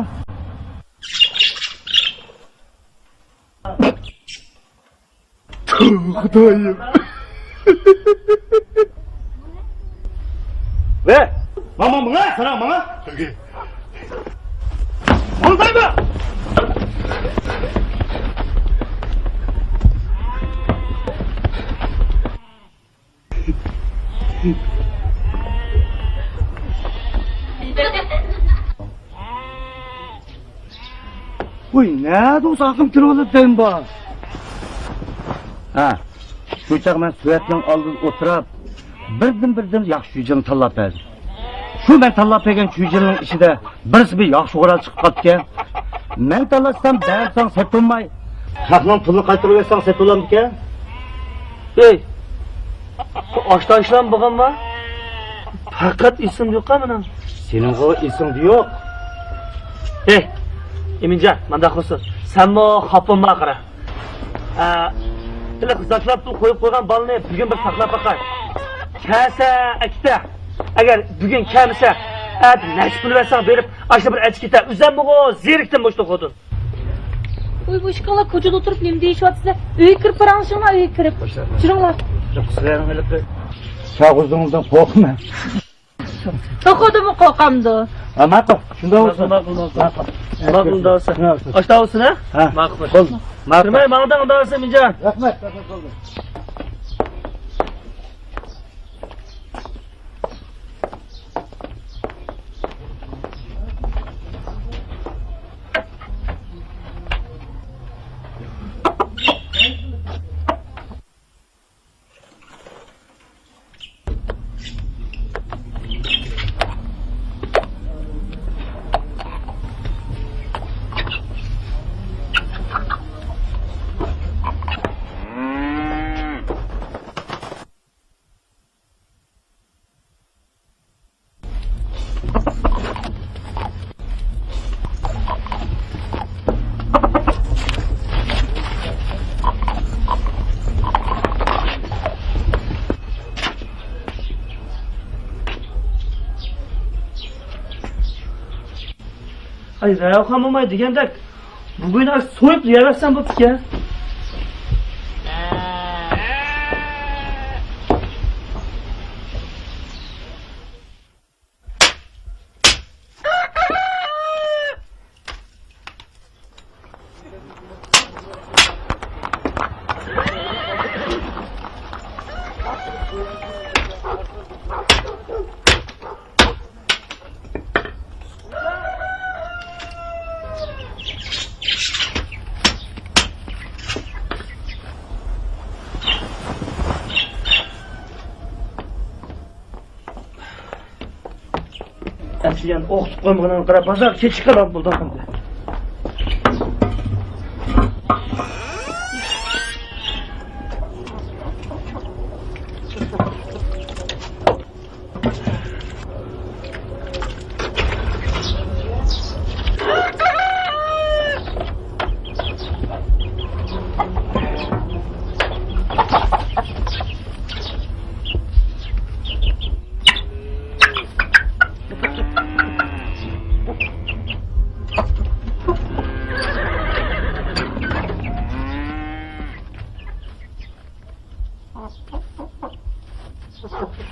خۇدايىم. ۋە، ماڭا، ماڭا، ساراڭ، ماڭا. ئالدايما! ۋوي، نەدە ئۇ ساقىم كىرىۋالىدۇ دەيمەن بار. ھە، شۇ چاغ مەن سۆۋەتنىڭ ئالدىدا ئولتۇرۇپ، بىردىن-بىردىن ياخشى چۈجىنى تاللاپ بەردىم. شۇ مەن تاللاپ بەرگەن چۈجىنىڭ ئىچىدە بىرسى بىر ياخشى قورال چىقىپ قاپتىكەن. مەن تاللاشسام، بەرسەڭ سېتىلماي، خەقنىڭ پۇلىنى قايتۇرۇۋەتسەڭ سېتىلامدىكەن. ئەي، بۇ ئاشتا ئىشلام بولغانما؟ پەقەت ئېسىمدە يوققا مېنىڭ. سېنىڭغۇ ئېسىڭدە يوق. ئەي، ئىمىنجان، مانداق قىلسۇن. سەنمۇ خاپا بولما قارا. ئە، ھېلىقى زاكلاپ پۇل قويۇپ قويغان بالىنى بۈگۈن بىر ساقلاپ باقاي. كەلسە ئەكېتە. ئەگەر بۈگۈن كەلمىسە، ئەتە نەچچە پۇل بەرسەڭ بېرىپ، ئاشۇ بىر ئەچكىتە. ئۆزەممۇ زېرىكتىم مۇشۇ خوتۇن. ۋوي، بۇ ئىككىڭلار كوچىدا ئولتۇرۇپ نېمە دېيىشىۋاتىسىلەر؟ ئۆيگە كىرىپ پاراڭلىشىڭلار، ئۆيگە كىرىپ. چۈشۈرۈڭلار. يوق، سىلەرنىڭ ھېلىقى شاغۇزىڭىزدىن قورقىمەن. توخۇدىنمۇ قورقامدۇ؟ ھە، ماقۇل. شۇنداق بولسۇن. ماقۇل، ماقۇل. ماقۇل. ماقۇل، ئۇنداق بولسا. ماقۇل. ئاشۇنداق بولسۇن، ھە؟ ھە. ماقۇل. بولدى. ماقۇل. تۈرمەي ماڭدىڭ، ئۇنداق بولسا، مىنجان. رەھمەت، رەھمەت، بولدى. ئاي، رايخان موماي دېگەندەك، بۈگۈن ئاش سويۇپ يەۋەرسەم بوپتىكەن. ئەسلى يەنە ئوقۇتۇپ قويمىغىنىڭغا قاراپ، بازار كېچىكىپ قالغان بولدۇم ئەمدى.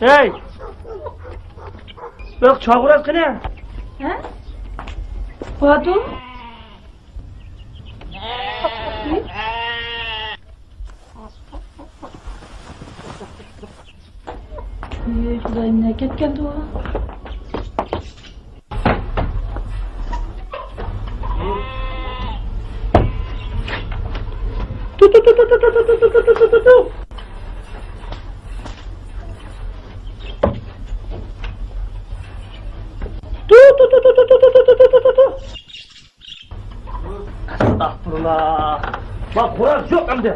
ھەي! بىر چاغۇراز قېنى؟ ھە؟ بارىدۇ. ئى، خۇدايىم، نەگە كەتكەندۇ؟ ئەستەغپۇرۇللا. ما خوراز يوق ئەمدى.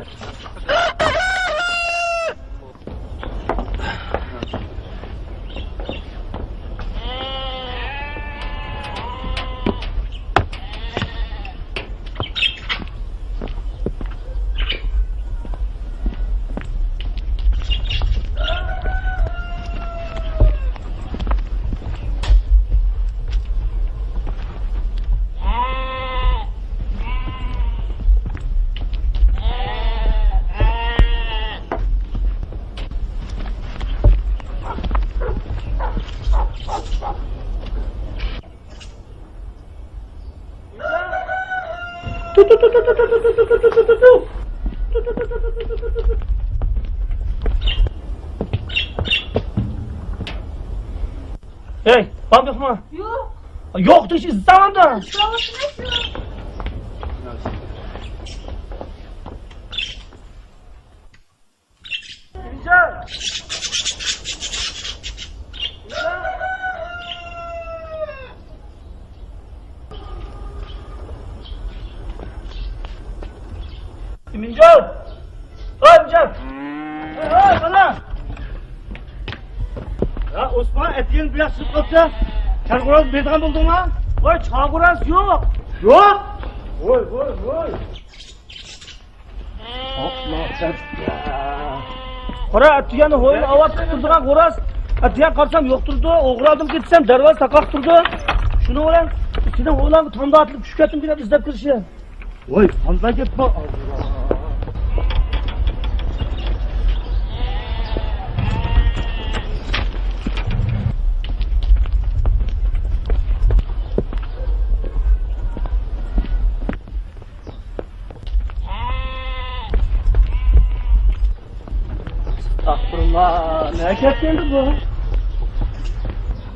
ھەي، بام يوقمۇ؟ يوق. يوق دېيىش ئىزدەۋاتىمەن. ئىمىنجان! ۋاي، ئىمىنجان! ۋاي، ۋاي، بالا! يا، ئوسمان، ئەتىگەن بۇ ياق چىقىپ قاپسەن. چاغۇراز بېرىدىغان بولدۇڭما؟ ۋاي، چاغۇراز يوق! يوق؟ ۋاي، ۋاي، ۋاي! قارا، ئەتىگەن ھويلا ئاۋات قىلىپ تۇرىدىغان غوراز. ئەتىگەن قارىسام يوق تۇرىدۇ، ئوغرى ئادەم كېتىسەن، دەرۋازا تاقاق تۇرىدۇ. شۇنىڭ بىلەن سېنىڭ ھويلاڭغا تامدا ئاتلىپ چۈشۈپ كەتتىم دېگەن ئىزدەپ كىرىشى. ۋاي، قانداق گەپ بار؟ ئەستەغپۇرۇللا، نەگە كەتكەندۇ بۇ؟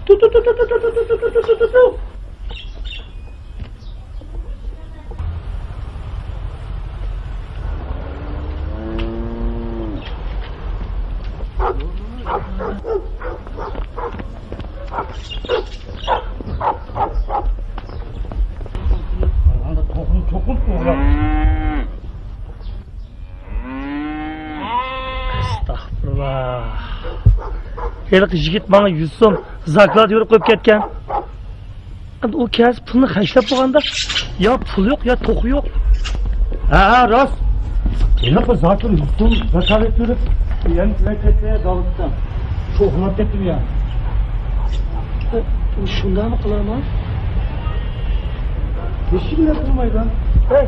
تۇ، تۇ، تۇ. ئەستەغپۇرۇللا. ھېلىقى يىگىت ماڭا يۈز سوم زاكلات يۈرۈپ قويۇپ كەتكەن. ئەمدى ئۇ كەلسە پۇلنى خەجلەپ بولغاندا، يا پۇل يوق، يا توخۇ يوق. ھە، ھە، راست. ھېلىقى زاكىر يۈز سوم زاكلات يۈرۈپ، يەنە كېلەر كەتتى داۋۇتتا. شۇ ئۇخلاپ كەتتىم يا. شۇنداقمۇ قىلارمۇ؟ ھېچكىم نەپ قىلمايدۇ. ھەي.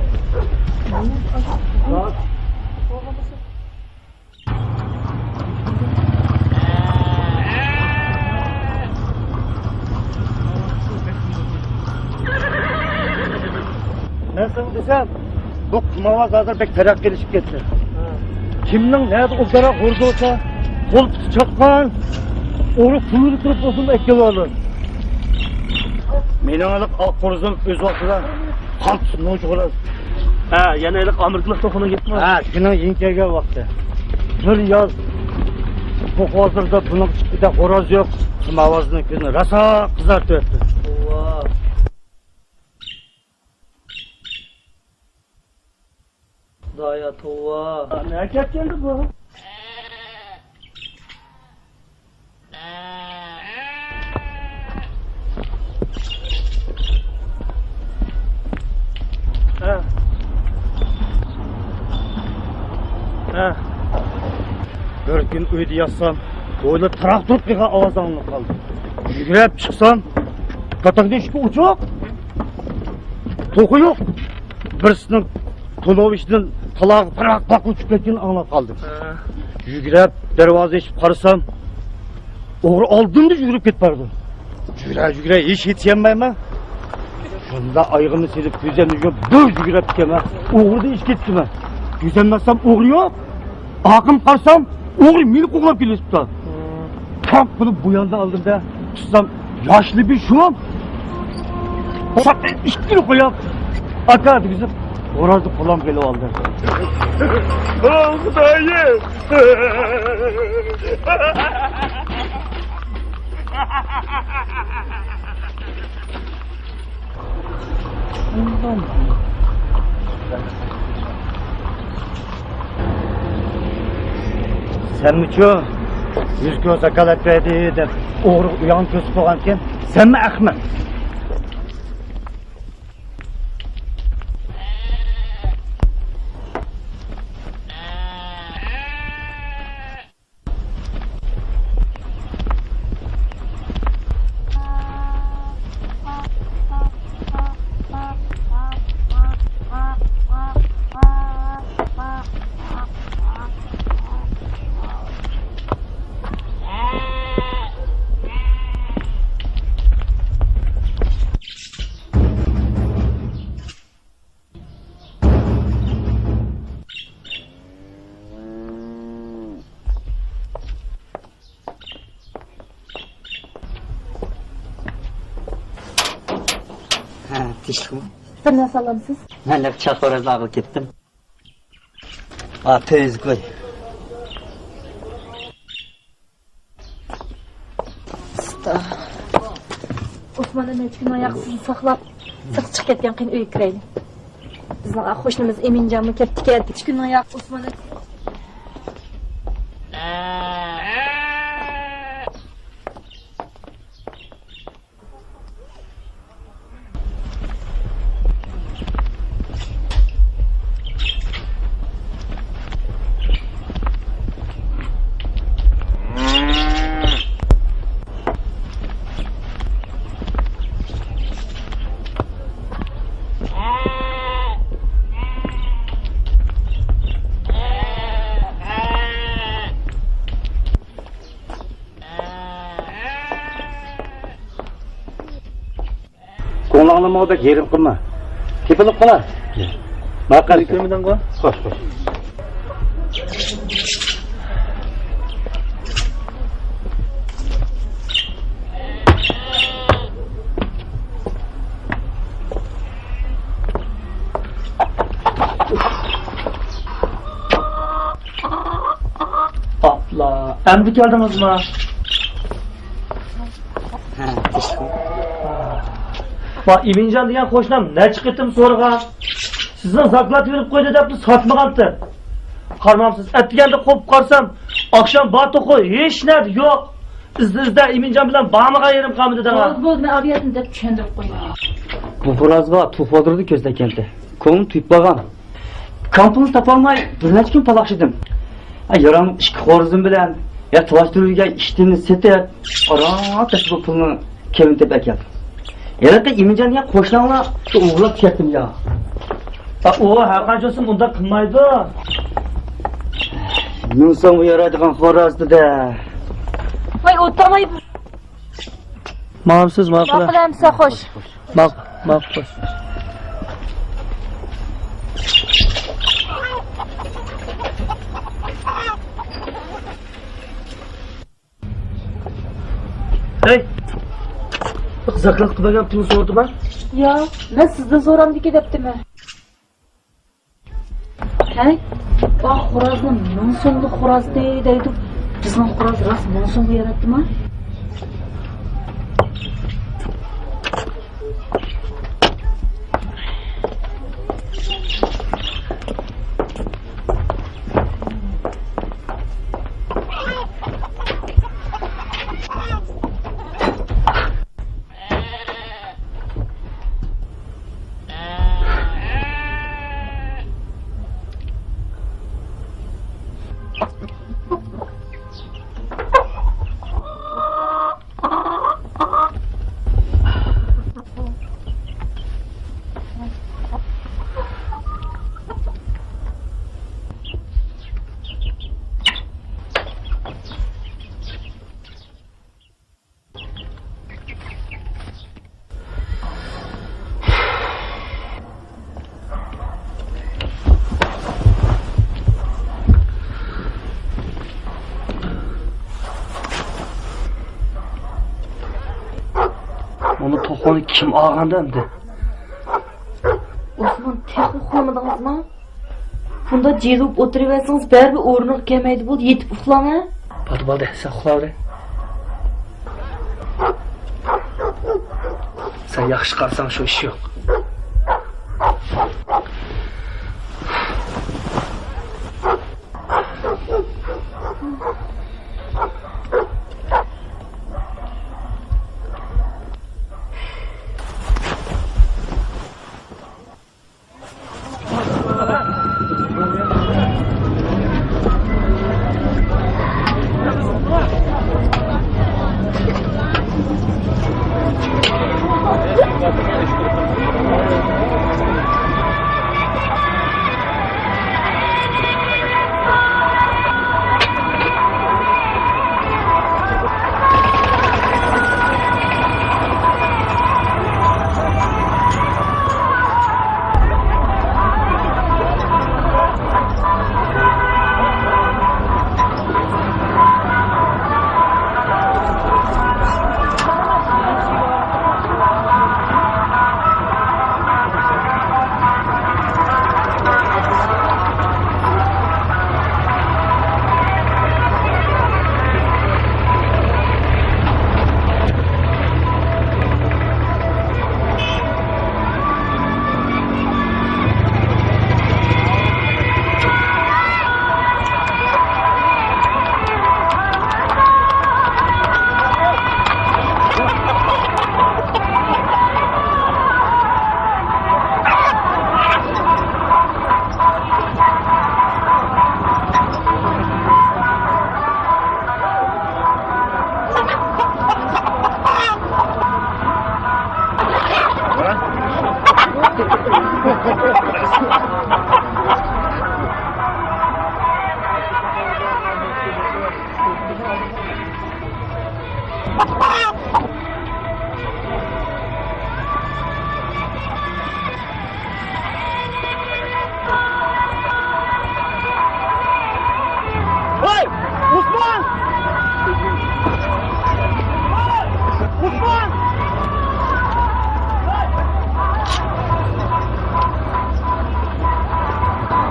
مەن ساڭا دېسەم، بۇ قىمارۋاز ھازىر بەك تەرەققىي قىلىشىپ كەتتى. كىمنىڭ نەدە ئوبدانراق غۇرۇزى بولسا، قول پۇتى چاتقان، ئورۇق تۈۋىدە تۇرۇپ بولسىمۇ ئەكېلىۋالىدۇ. مېنىڭ ھېلىقى ئاق خورزۇم ئۆز ۋاقتىدا قالتىس نوچى خوراز. ھە، يەنە ھېلىقى ئامېرىكىلىق توخۇنىڭ گېپىمۇ؟ ھە، شۇنىڭ يېڭى كەلگەن ۋاقتى. بىر ياز توخۇ ھازىردا بۇنىڭ ئىچىدە خوراز يوق، قىمارۋازنىڭ كۆزىنى راسا قىزارتىۋەتتى. توۋا. خۇدايا، توۋا. نەگە كەتكەندۇ بۇ؟ ھە. ھە. بىر كۈن ئۆيدە ياتسام، ھويلا تاراق تۇرۇپ قىلغان ئاۋاز ئاڭلىنىپ قالدى. يۈگۈرۈپ چىقسام، تاتاقتا ئىشىكى ئوچۇق. توخۇ يوق. بىرسىنىڭ تونۇۋ ئىچىدىن تالاغا پىراق-پاق ئۇچۇپ كەتكىنىنى ئاڭلاپ قالدىم. ھە. يۈگۈرۈپ دەرۋازا ئېچىپ قارىسام، ئوغرى ئالدىمدا يۈگۈرۈپ كېتىپ بارىدۇ. يۈگۈرە-يۈگۈرە ھېچ يېتىشەلمەيمەن. شۇنداق ئايىغىمنى سېلىپ كۆزۈمنى يۇمۇپ بىر يۈگۈرۈپ كېتىمەن. ئوغرىدىن ئېچىپ كېتىپتىمەن. كۆزۈمنى ئاچسام ئوغرى يوق. ئارقامغا قارىسام، ئوغرى مېنى قوغلاپ كېلىۋېتىپتۇ. تاق بولۇپ بۇ ياندا ئالدىمدا تۇتسام، ياشلى بىر شۇم. ساقىت ئىككىنى قويۇپ، ئاكا دېگۈزۈپ، خورازنى قولۇمغا ئېلىپ ئالدى. ئاھ، خۇدايىم! سەنمىچۇ؟ يۈز كوي زاكالەت بەردى دەپ ئوغرىغا ئۇياڭنى كۆرسىتىپ قويغانتىكەن. سەنمۇ ئەخمەق. ھە، تىنچلىقمۇ؟ بىر نەرسە ئالامسىز؟ مەن چاق خورازلارغا كەتتىم. ھا، تۆزگۈل. ئۇستا. ئوسمان ئەمەچكىنىڭ ياقىسىنى ساقلاپ، سىرتقا چىقىپ كەتكەن، قېنى ئۆيگە كىرەيلى. بىزنىڭ قوشنىمىز ئېمىنجانمۇ كەپتىكەن. ئەمەچكىنىڭ ياق، ئوسمان. ماڭا بەك ھېرىم قىلما. تېپىلىپ قالار. ماقۇل. كۆرمىدىڭغۇ؟ خوش، خوش. ئاپلا، ئەمدى كەلدىڭىزما؟ ھە، كەچتىم. ۋا، ئىمىنجان دېگەن قوشنام نەچچە قېتىم سورىغان. سىزنىڭ زاكلات بېرىپ قويدى دەپلا ساتمىغانتىم. قارىمامسىز، ئەتىگەندە قوپۇپ قارىسام، ئاخشام بار توخۇ ھېچ نەدە يوق. ئىزدە-ئىزدە ئىمىنجان بىلەن بارمىغان يېرىم قالمىدى دەڭا. بولدى، بولدى، مەن ئاۋۇ يەردىن دەپ چۈشەندۈرۈپ قويدۇم. بۇ خورازغا توخۇ ئالدۇرىدۇ كۆزلەپ كەلدى. كۆڭلۈم تۇيۇپ قالغان. كامپىنى تاپالماي بىر نەچچە كۈن پالاقشىدىم. ھە، يارام ئىككى خورىزىم بىلەن، يا تالاشتۇرۇپ يۈرگەن ئىشتىننى سېتىپ، ئاران تېپىپ بۇ پۇلنىڭ كېمىنى تېپىپ ئەكەلدىم. ھېلىقى ئىمىنجان دېگەن قوشناڭلار شۇ ئوغرىلاپ كەتتىم يا. ئا، ئۇ ھەر قانچە بولسۇن ئۇنداق قىلمايدۇ. مىڭ سومغا يارايدىغان خوراز دېدى. ۋاي، ئولتۇرماي. ماڭامسىز، ماقۇل. ماقۇل ئەمسە، خوش. ماق-، ماقۇل، خوش. ھەي! زاكاز قىلىپ بەرگەن پۇلنى سورىدىما؟ ياق، مەن سىزدىن سورامدىكى دەپتىمەن. ھەي، ئاھ، خورازنى مىڭ سوملۇق خوراز دەيدۇ. بىزنىڭ خوراز راست مىڭ سومغا ياراتتىما؟ ئۇنى توخۇنى كىم ئالغاندا ئەمدى؟ ئوسمان، تېخى ئۇخلىمىدىڭىزمۇ؟ بۇنداق جىلىۋىپ ئولتۇرۇۋەرسىڭىز، بەرىبىر ئورنىغا كەلمەيدۇ. بولدى، يېتىپ ئۇخلاڭ، ھە؟ بولدى، بولدى، سەن ئۇخلاۋېرىڭ. سەن ياخشى قارىساڭ، شۇ ئىش يوق.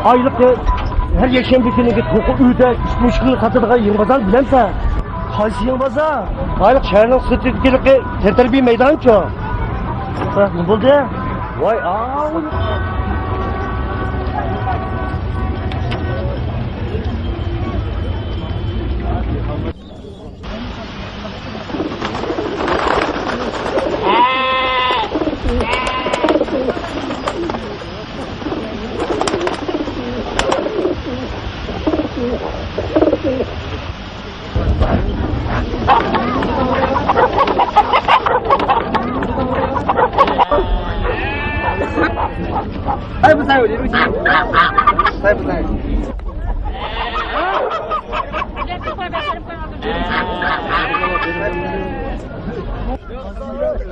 ئايلىقى ھەر يەكشەنبە كۈنىگە توققۇز ئۆيدە ئۈچ مۇشۇكنى ساتىدىغان يېڭى بازارنى بىلەمسەن؟ قايسى يېڭى بازار؟ ئايلىق شەھەرنىڭ سىرتىدىكى تەنتەربىيە مەيدانىچۇ؟ نېمە بولدى؟ ۋاي ئاۋۇ.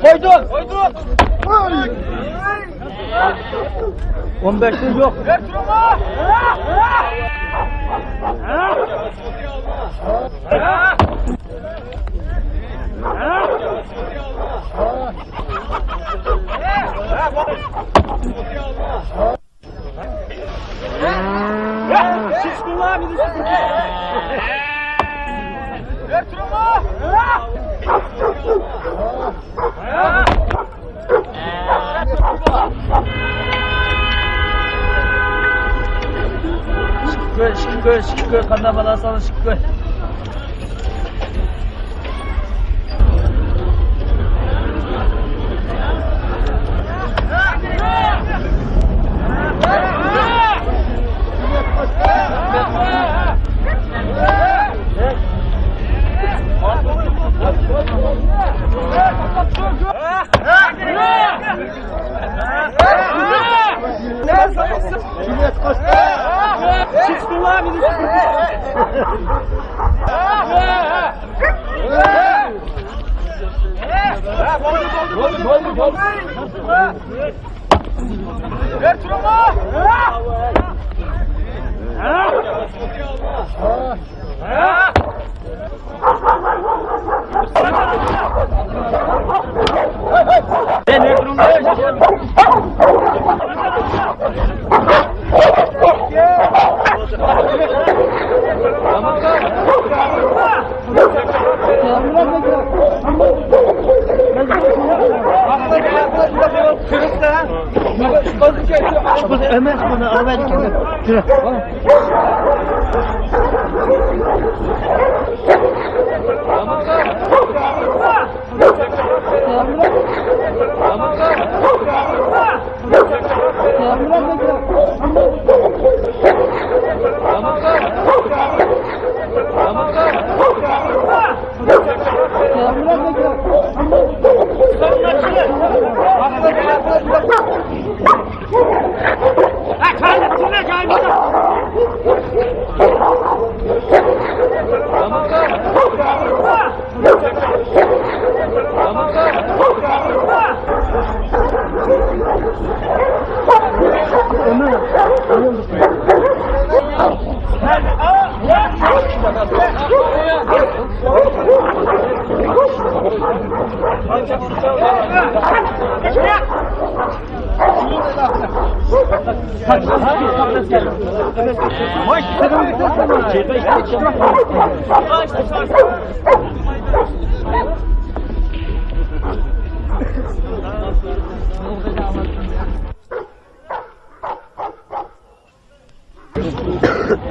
قويدۇق! قويدۇق! ئون بەشتىن يوق. شۈكۈر، شۈكۈر، شۈكۈر، قانداق بالا ساڭا شۈكۈر.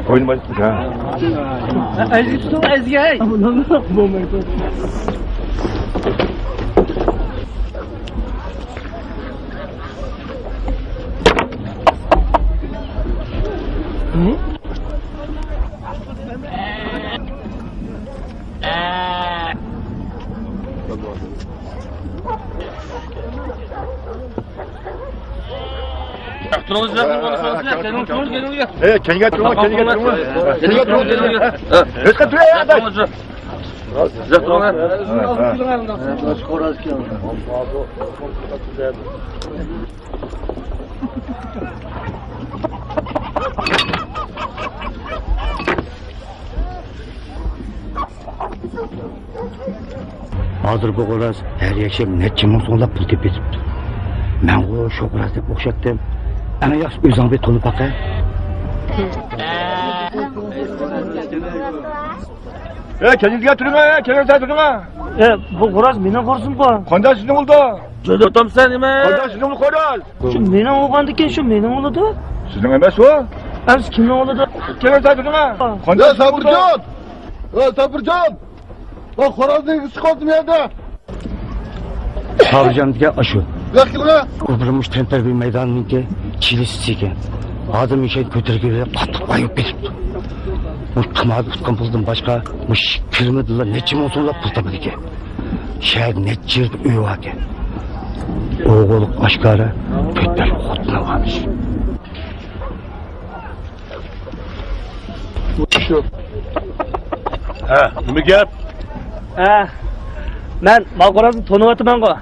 ئوينىمايسىز ھە. ئەزگە تۇتۇڭ، ئەزگە، ھەي. تۇرۇڭ، سىلەر تۇرۇڭ، تۇرۇڭ، كېلىڭ، كېلىڭ. ئەي، كەينىگە تۇرۇڭ، كەينىگە تۇرۇڭ. كەينىگە تۇرۇڭ، كېلىڭ. ھېچقا تۇرۇڭ، ئاداش. سىلەر تۇرۇڭ. ھازىر بۇ خوراز ھەر يەكشەنبە نەچچە مىڭ سوملاپ پۇل تېپىۋېتىپتۇ. مەنغۇ شۇ خوراز دەپ ئوخشاتتىم. ئەڭ ياخشىسى ئۆزۈڭ بىر تونۇپ باقە. ئە، كەلگۈزگە تۇرۇڭا، ئە، كەلگۈزگە تۇرۇڭا. ئە، بۇ خوراز مېنىڭ خورزۇمغۇ. قانداق سىزنىڭ بولدى؟ جۆدەتامسەن نېمە؟ قانداق سىزنىڭ خوراز؟ شۇ مېنىڭ بولغاندىكىن شۇ مېنىڭ بولىدۇ. سىزنىڭ ئەمەس ئۇ. ئەمىسە كىمنىڭ بولىدۇ؟ كەلگۈزگە تۇرۇڭا. يا سابىرجان! يا سابىرجان! ۋاي، خورازنى ئىگىسى قالدىم يەردە. سابىرجان دېگەن ئاشۇ. بۇ ياققا كېلىڭە. ئۇ بىر مۇش تەنتەربىيە مەيدانىنىڭكى چىلىسى ئىكەن. ئادەم ئىشەن كۆتۈرگىلى قاتتىق مايىپ كېتىپتۇ. مۇش قىماردا ئۇتقان پۇلدىن باشقا مۇش كىرىمىدىلا نەچچە مىڭ سوملاپ پۇل تاپىدىكەن. شەھەردە نەچچە يىل ئۆيى باركەن. ئوغۇللۇق ئاشكارا تۆت بەرلىك خوتۇن ئالغانمىش. شۇ. ھە، نېمە گەپ؟ ھە، مەن مال خورازنى تونۇۋاتىمەنغۇ.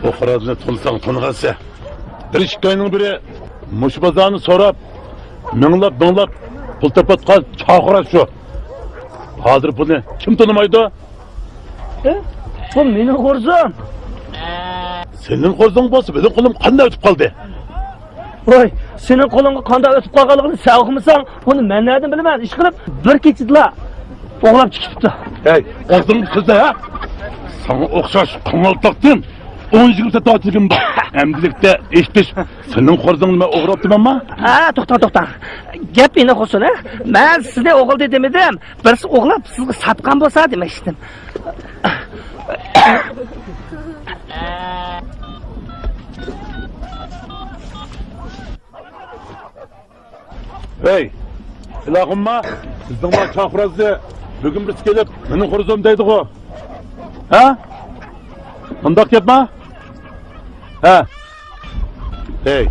بۇ خورازنى تونۇساڭ تونۇغانسەن. بىر ئىككى ئاينىڭ بىرى مۇشۇ بازارنى سوراپ، مىڭلاپ، مىڭلاپ پۇل تاپاتقان چاغ خوراز شۇ. ھازىر بۇنى كىم تونۇمايدۇ؟ ئە؟ بۇ مېنىڭ خورزۇم. سېنىڭ خورزۇڭ بولسا مېنىڭ قولۇم قانداق ئۆتۈپ قالدى؟ ۋاي، سېنىڭ قولۇڭغا قانداق ئۆتۈپ قالغانلىقىنى سەن ئۇقمىساڭ، ئۇنى مەن نەدىن بىلىمەن؟ ئىشقىلىپ، بىر كېچىدىلا ئوغلاپ چىقىپتۇ. ھەي، ئاغزىڭنى سۆزلە، ھە؟ ساڭا ئوخشاش قاڭالتاقتىن ئون يىگىرمە سەت تارتىلگىنىم بار. ئەمدىلىكتە ئېيتىش، سېنىڭ خورزۇڭنى مەن ئوغراپتىمەنما؟ ھە، توختا، توختا. گەپ مېنى قىلسۇن، ھە؟ مەن سىزنى ئوغرىدى دېمىدىم. بىرسى ئوغلاپ سىزگە ساتقان بولسا دېمەكچىدىم. ھەي، ئىلاھىمما، سىزنىڭ بار چاقىرازنى بۈگۈن بىرسى كېلىپ، مېنىڭ خورزۇم دەيدىغۇ. ھە؟ مۇنداق گەپما؟ ھە. ھەي،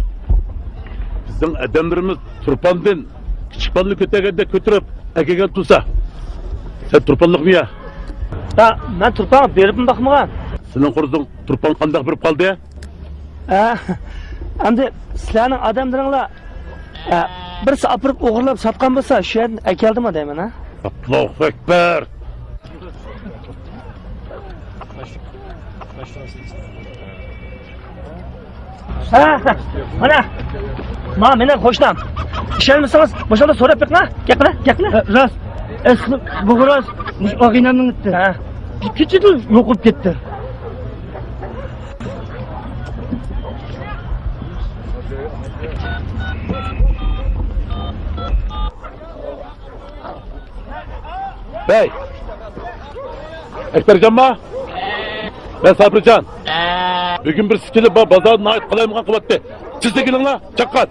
بىزنىڭ ئادەملىرىمىز تۇرپاندىن كىچىك بالىنى كۆتەرگەندەك كۆتۈرۈپ ئەكەلگەن تۇرسا، سەن تۇرپانلىقمۇ يا؟ ھە، مەن تۇرپانغا بېرىپمۇ باقمىغان. سېنىڭ خورزۇڭ تۇرپان قانداق بېرىپ قالدى؟ ھە، ئەمدى سىلەرنىڭ ئادەملىرىڭلار، ھە، بىرسى ئاپىرىپ ئوغرىلاپ ساتقان بولسا، شۇ يەردىن ئەكەلدىمۇ دەيمەن، ھە؟ ئاللاھۇ ئەكبەر! ھە، ھە، مانا، ما مېنىڭ قوشنام. ئىشەنمىسىڭىز، مۇشۇندا سوراپ بېقىڭ، ھە. گەپ قىلە، گەپ قىلە. ھە، راست. ئەسلى بۇ خوراز مۇشۇ ئاغىنەمنىڭ ئىتى. ھە. بىر كېچىدە يوقاپ كەتتى. ھەي! ئەكبەرجانما؟ مەن سابىرجان. بۈگۈن بىرسى كېلىپ، با-، بازارنى ناھايىتى قالايمىقان قىلىۋەتتى. تېزلا كېلىڭلار، چاققان.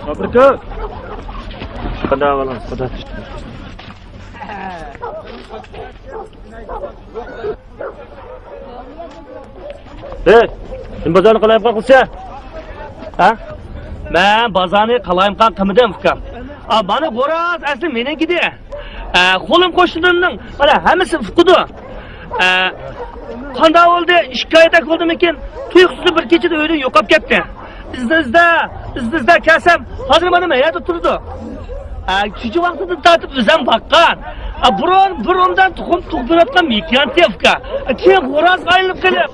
سابىرجان. قانداق ئەھۋالىڭىز، قانداق؟ ھەي، سەن بازارنى قالايمىقان قىلسەن؟ ھە؟ مەن بازارنى قالايمىقان قىلمىدىم، ئۇكام. ئا، مانا خوراز ئەسلى مېنىڭكىدى. ئە، قولۇم قوشنىلىرىمنىڭ، مانا، ھەممىسى ئۇقىدۇ. ئە، قانداق بولدى؟ ئىككى ئايدەك بولدىمىكىن؟ تۇيۇقسىز بىر كېچىدە ئۆيدىن يوقاپ كەتتى. ئىزدە، ئىزدە، ئىزدە، ئىزدە كەلسەم، ھازىر مانا مەيەردە تۇرىدۇ. ئە، شۇنچە ۋاقتىدىن تارتىپ ئۆزۈم باققان. ئە، بۇرۇن، بۇرۇندىن تۇخۇم تۇغدۇرۇۋاتقان مېكىيانتى ئۇكا. ئە، كېيىن خورازغا ئايلىنىپ قېلىپ.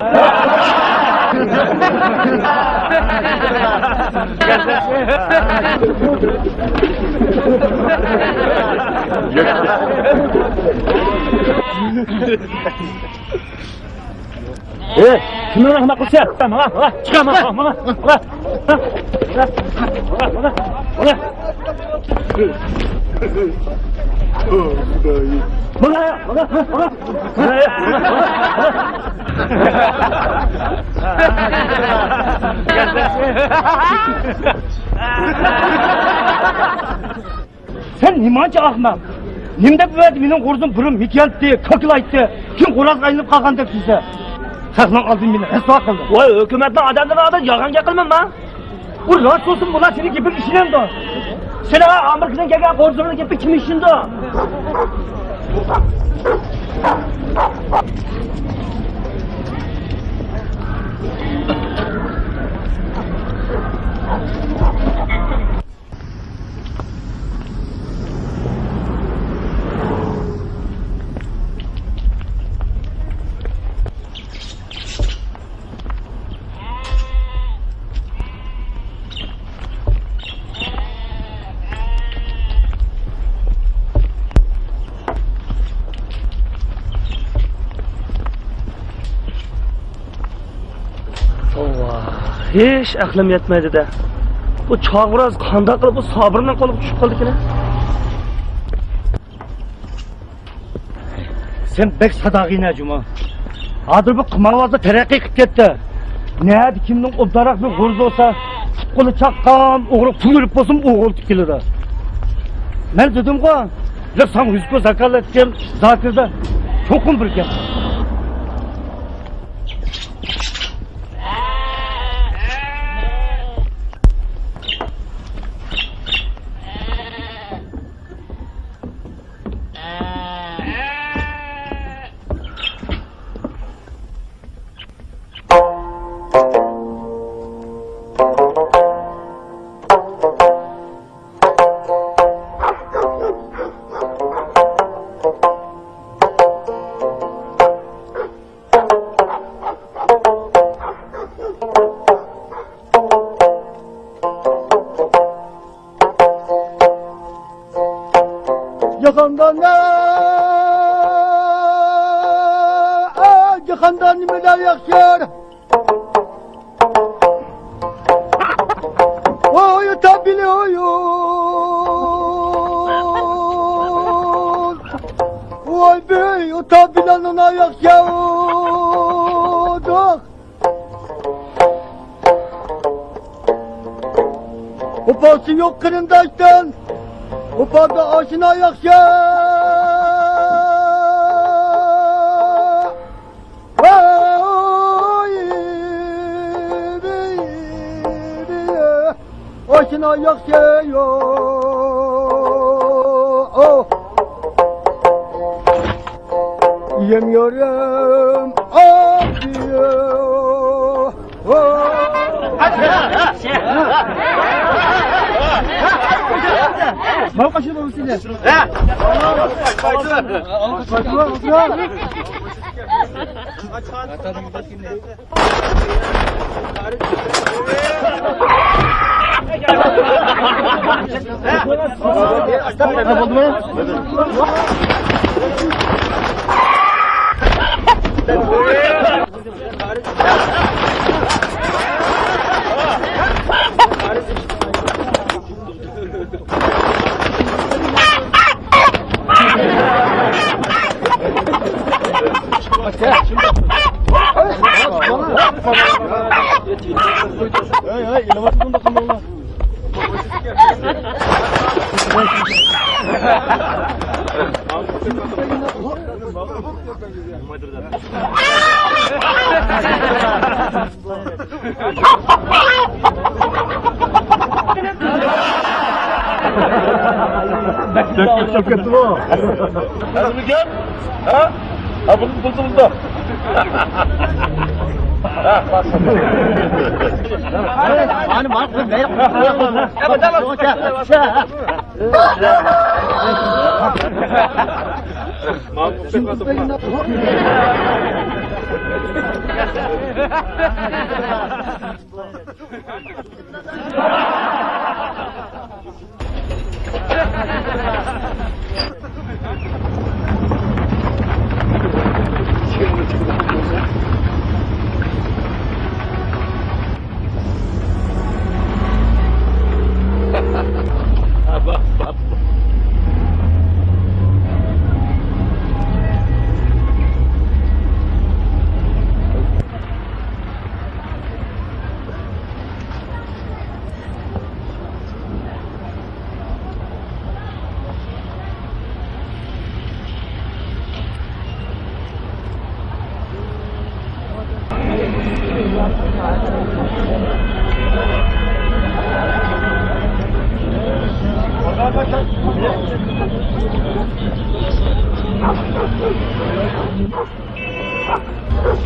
ئەي، كىمنى ئاخماق قىلسا؟ ماڭا، ماڭا، چىقار، ماڭا، ماڭا، ماڭا. ماڭا، ماڭا، ماڭا. سەن نېمانچە ئەخمەق؟ نېمە دەپ ئەۋەتتى مېنىڭ خورزۇم بۇرۇن مېكىيانتى، كاكىلايتتى، كېيىن خورازغا ئايلىنىپ قالغان دەپ سۆزلە. خەقنىڭ ئالدىدا مېنى رەسۋا قىلدى. ۋاي، ھۆكۈمەتنىڭ ئادەملىرىنىڭ ئالدىدا يالغان گەپ قىلماڭ. ئۇ راست بولسۇن، بۇلار سېنىڭ گېپىڭگە ئىشىنەمدۇ؟ سېنىڭ ئامېرىكىدىن كەلگەن خورزۇمنىڭ گېپىگە كىم ئىشىنىدۇ؟ ھېچ ئەقلىم يەتمەيدۇ-دە. بۇ چاغبىراز قانداق قىلىپ بۇ سابىرنىڭ قولىغا چۈشۈپ قالدىكىن؟ سەن بەك ساداغىنە جۇما. ھازىر بۇ قىمارۋازلار تەرەققىي قىلىپ كەتتى. نەدە كىمنىڭ ئوبدانراق بىر غۇرۇزى بولسا، پۇت-قولى چاققان ئوغرى پۇل بېرىپ بولسىمۇ ئوغرىلىتىپ كېلىدۇ. مەن دېدىمغۇ، يا ساڭا يۈز كوي زاكاز ئەتكەن زاكىردا چوقۇم بىر گەپ. جاھاندا نە، جاھاندا نېمىلەر ياخشى؟ ۋاي تاپىلى، ۋاي، ۋاي بىي تاپىلى نېمە ياخشى؟ ۋاپاسى يوق قېرىنداشتىن ۋاپادار ئاشنا ياخشى. ئاشنا ياخشى يوق. يەم يارىم ئاپىيو. بەك ئوخشاپ كەتتىغۇ. ھەزىلمىكەن؟ ھە؟ ھە، بۇنى بۇلدى، بۇلدى. ھە، بس.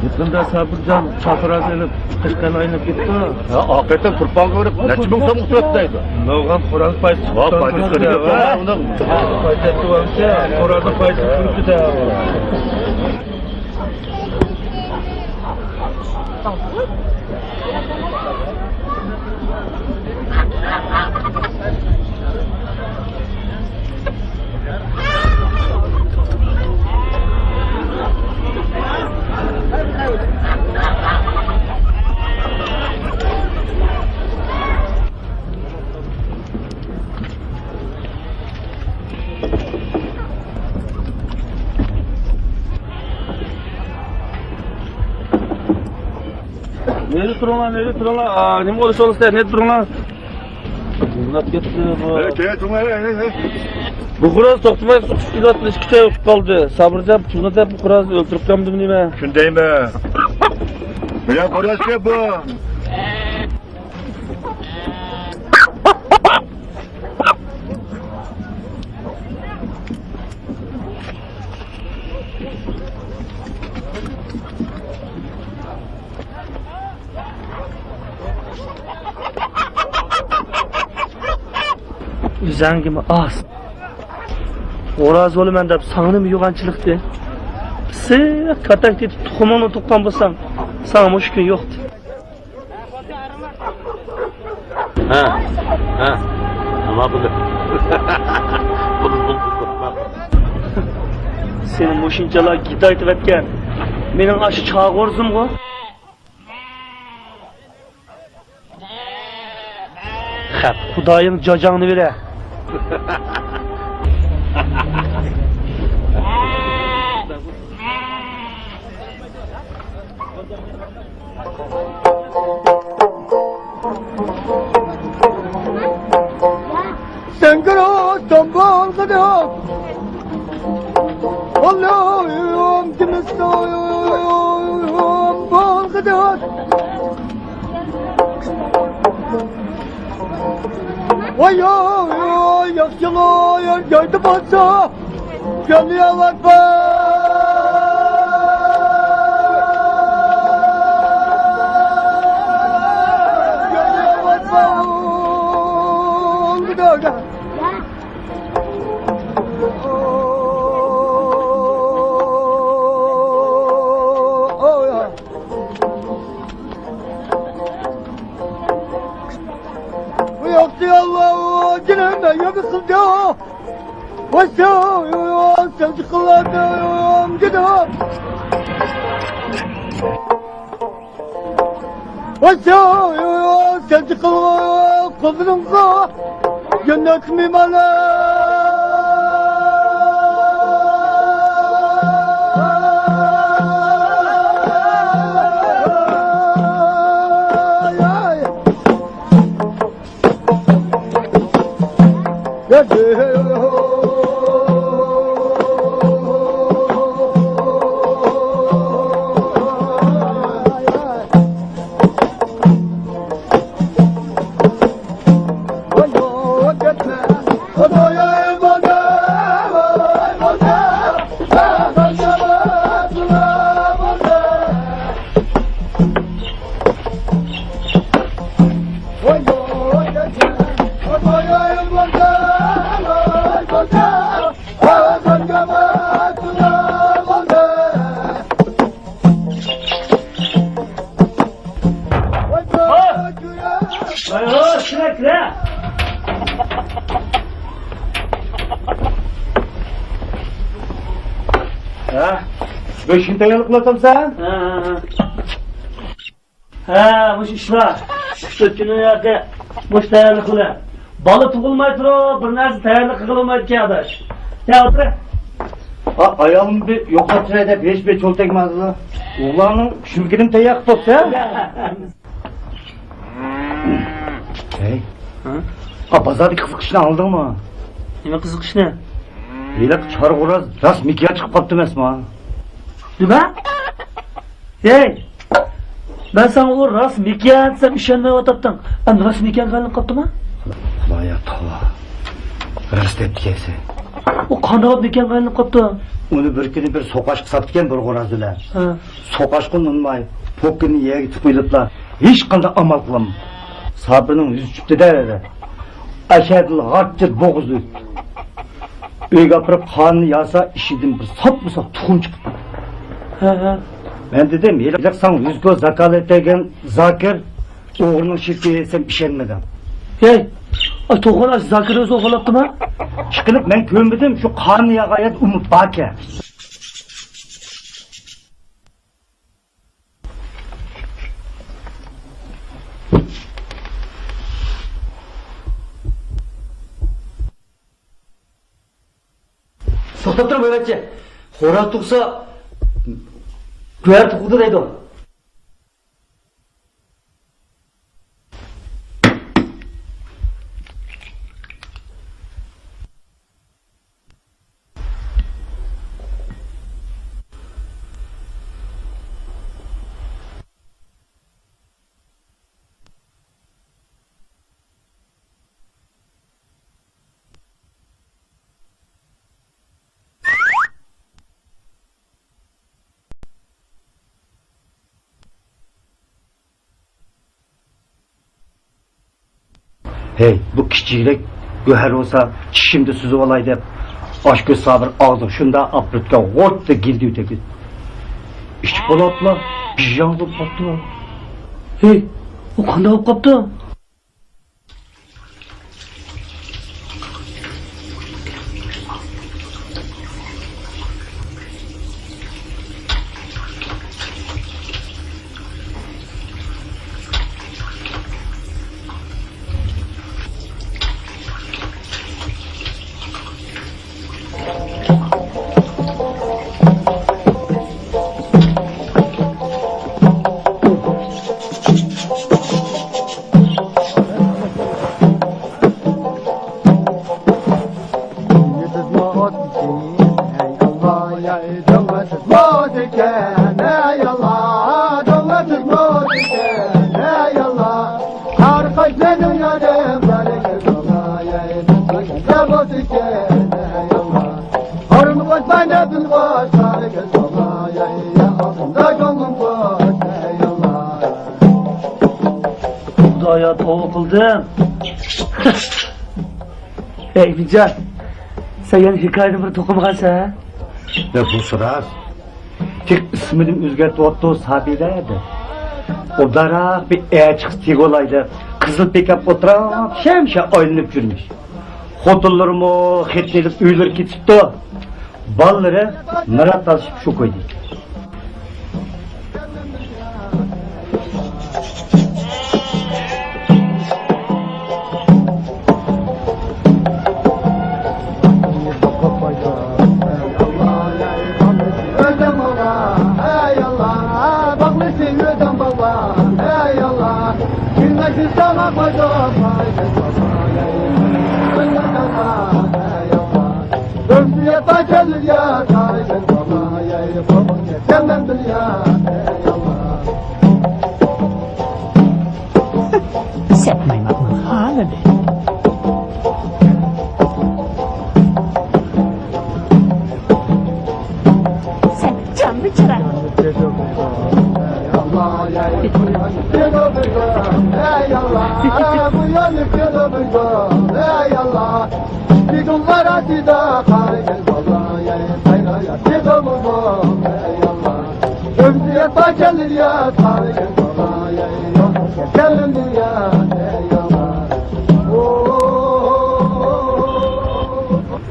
يېقىندا سابىرجان چاپراز ئېلىپ، قەشقەرگە ئايلىنىپ كېتىپتۇ. ھە، ئاقىۋەتتىن تۇرپانغا بېرىپ، نەچچە مىڭ سوم ئۇچراتتى دەيدۇ. نۇرغۇن قورال پايدىسى ۋا، پايدىسى كۆرۈپ كېتىپتۇ. پايدىسى كۆرۈپ كېتىپتۇ. نېرى تۇرۇڭلار، نېرى تۇرۇڭلار. ئا، نېمە بولۇش بولسا، نېرى تۇرۇڭلار. ئۇزۇنلاپ كەتتى بۇ. ھەي، كەل، تۇرۇڭلار، ھەي، ھەي، ھەي. بۇ خوراز توختىماي سوقۇشۇپ كېلىۋاتىدۇ، ئىككى چاي ئۆتۈپ قالدى. سابىرجان، تۇزنى دەپ بۇ خورازنى ئۆلتۈرۈپ قالمىدىمۇ نېمە؟ شۇندايمۇ؟ مېنىڭ خورازكەن بۇ. ئۆزەڭگىمۇ ئاز. خوراز بولىمەن دەپ ساڭىمۇ يوغانچىلىقتى. پىسسىق كاتەك تېتىپ تۇخۇمۇڭنى تۇغقان بولساڭ، ساڭا مۇشۇ كۈن يوقتى. ھە، ھە. نېمە بولدى؟ بولدى، بولدى، بولدى. سېنى مۇشۇنچىلا گىدايتىۋەتكەن مېنىڭ ئاشۇ چاغ غورزۇمغۇ. خەپ، خۇدايىڭ جاجاڭنى بېرە. سەڭگىرىپ دام بولغىدى. ئاللاھۇم دېمىسۇم بولغىدى. ۋاي، ۋاي، ۋاي، ياخشىلار يەردە بولسا، گۆلى ياۋاتما. بۇ ياخشى ئاللا جېنىم يەنە قىلدى. ۋاي، سەن چىققىنلاردىن جېنىم. ۋاي، سەن چىققىنلار قوللىرىڭغا جەننەت مېھمانلار. ھە؟ بۆشۈن تەييارلىق قىلىۋاتامسەن؟ ھە، ھە، ھە. ھە، مۇشۇ ئىشلار. ئۈچ تۆت كۈندىن ياقى مۇشۇ تەييارلىق قىلىڭ. بالا تۇغۇلماي تۇرۇپ، بىر نەرسە تەييارلىق قىلالمايدىكەن، ئاداش. كەل، ئولتۇر. ئا، ئايالىمنى بىر يوقلاپ تۇراي دەپ، ھېچبىر چول تەگمەيدۇ. ئۇلارنىڭ چۈمكىنىنى تەييار قىلىپ بوپسەن. ھەي. ھە؟ ئا، بازاردىكى قىزىق ئىشنى ئاڭلىدىڭمۇ؟ نېمە قىزىق ئىشنى؟ ھېلىقى چارغۇراز راست مېكىياج چىقىپ قاپتۇ ئەمەسمۇ؟ نېمە؟ ھەي! مەن ساڭا ئۇ راست مېكىياج دېسەم ئىشەنمەيۋاتاتتىڭ. ئەمدى راست مېكىياجقا ئايلىنىپ قاپتۇما؟ خۇدايا توۋا. راست دەپتىكەنسەن. ئۇ قانداق مېكىياجقا ئايلىنىپ قاپتۇ؟ ئۇنى بىر كۈنى بىر سوقاشقا ساتتىكەن بىر غورازى بىلەن. ھە. سوقاشقا ئۇنىماي، پوكىنى يەرگە تىقىۋېلىپلا، ھېچقانداق ئامال قىلالمىدىم. سابىرنىڭ يۈزى چۈشۈپتۇ-دە. ئەشەدىل غاچچىر بوغۇزى ئۆتتى. ئۆيگە ئاپىرىپ قانىنى ياسا، ئىچىدىن بىر ساپمۇ ساپ تۇخۇم چىقىپتۇ. ھە، ھە. مەن دېدىم، ھېلىقى ساڭا يۈز كىلو زاكالەت بەرگەن زاكىر ئوغرىنىڭ شېرىكى دېسەم ئىشەنمىدىڭ. ھەي، ئاي، توغرا، زاكىر ئۆزى ئوغرىلاپتىما؟ ئىشقىلىپ، مەن كۆرمىدىم، شۇ قانىنى ياغان يەردە ئۇمۇ باركەن. توختاپ تۇر، بويۋەتچى. خوراز تۇغسا، گۆھەر تۇغىدۇ دەيدۇ. ھەي، بۇ كىچىكرەك گۆھەر بولسا چىشىمدا سۈزۈۋالاي دەپ، ئاشكۆز سابىر ئاغزىغا شۇنداق ئاپىرىپتىكەن، غوتتا گىلدىۋېتىۋېتىدۇ. ئىچىپ بولۇۋاپلا، بىژاڭ بولۇپ قاپتۇ. ھەي، ئۇ قانداق بولۇپ قاپتۇ؟ خۇدايا، توۋا قىلدىم. ئەي ئىمىنجان، سەن يەنە ھېكايىدىن بىر توقۇمىغانسەن ھە؟ يا، بۇ راست. تېخى ئىسمىنىمۇ ئۆزگەرتىۋاپتۇ، سابىلە دەپ. ئوبدانراق بىر ئەر چىقسا تېگىۋالاي دەپ، قىزىل پىكاپ ئولتۇراپ، شەمشە ئايلىنىپ يۈرمىش. خوتۇنلىرىمۇ خېتىنى ئېلىپ ئۆيلىرىگە كېتىپتۇ. بالىلىرى مىرات تالىشىپ شۇ كويدا. سەتمەيمەن خالىدى. سەن جاننى چىراي.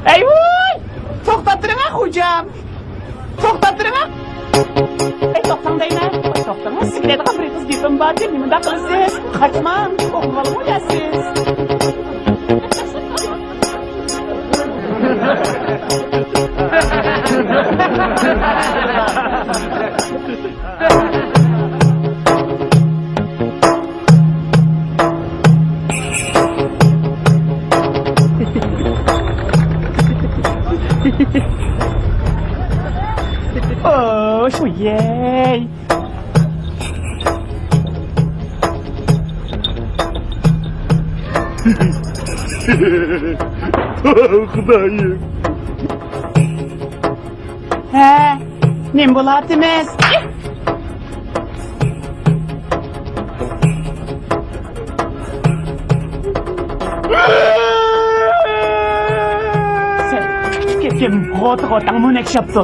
ئەي ۋوي! توختاپ تۇرۇڭ ھە خوجام! توختاپ تۇرۇڭ ھە! ئەي توختاڭ دەيمەن! توختىڭىز، سىكلەيدىغان بىر ئېغىز گېپىم بار دەپ نېمانداق قىلىسىز؟ قاچماڭ، توختىۋالغۇ دەسىز! ئوش، ۋىيەي! خۇدايىم! ھە، نېمە بولاتىمىز؟ سەن چىقىپ كەتكەن غوتىغا ئوتاڭ مۇنەك شاپتۇ.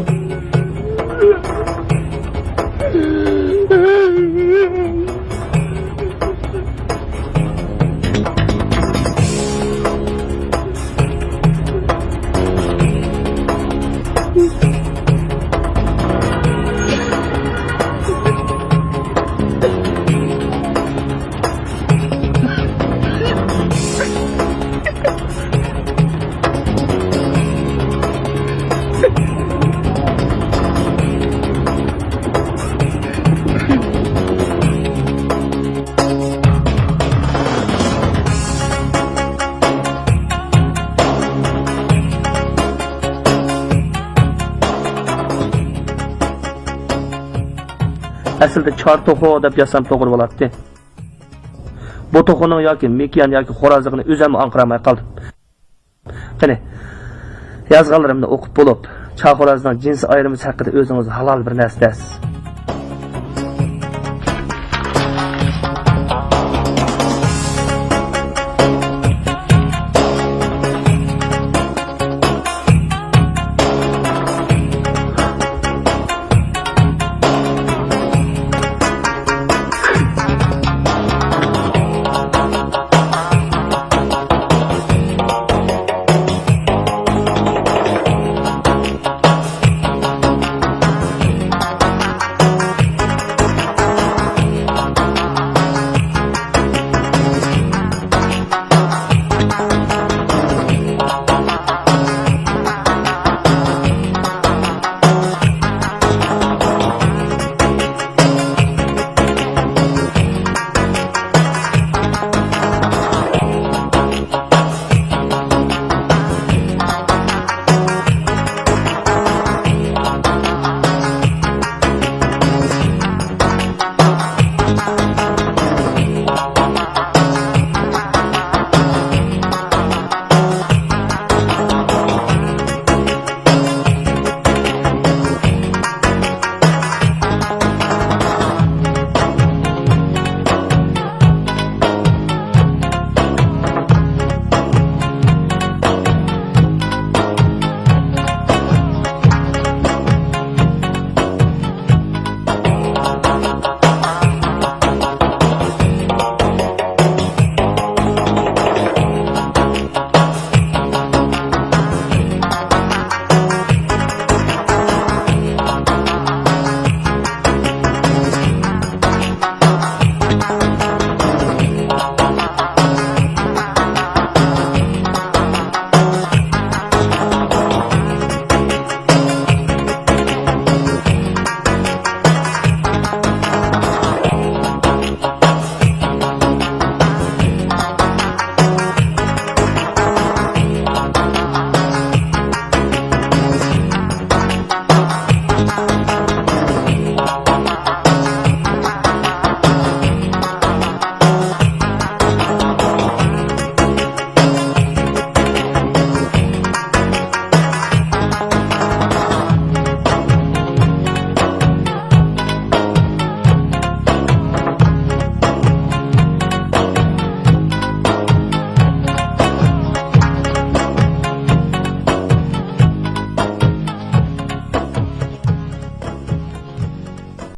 ئەسلىدە چار توخۇ دەپ يازسام توغرا بولاتتى. بۇ توخۇنىڭ ياكى مېكىيان ياكى خورازلىقىنى ئۆزۈممۇ ئاڭقىرالماي قالدىم. قېنى، يازغانلىرىمنى ئوقۇپ بولۇپ، چار خورازنىڭ جىنسىي ئايرىمىسى ھەققىدە ئۆزىڭىز ھالال بىر نەرسە دەيسىز.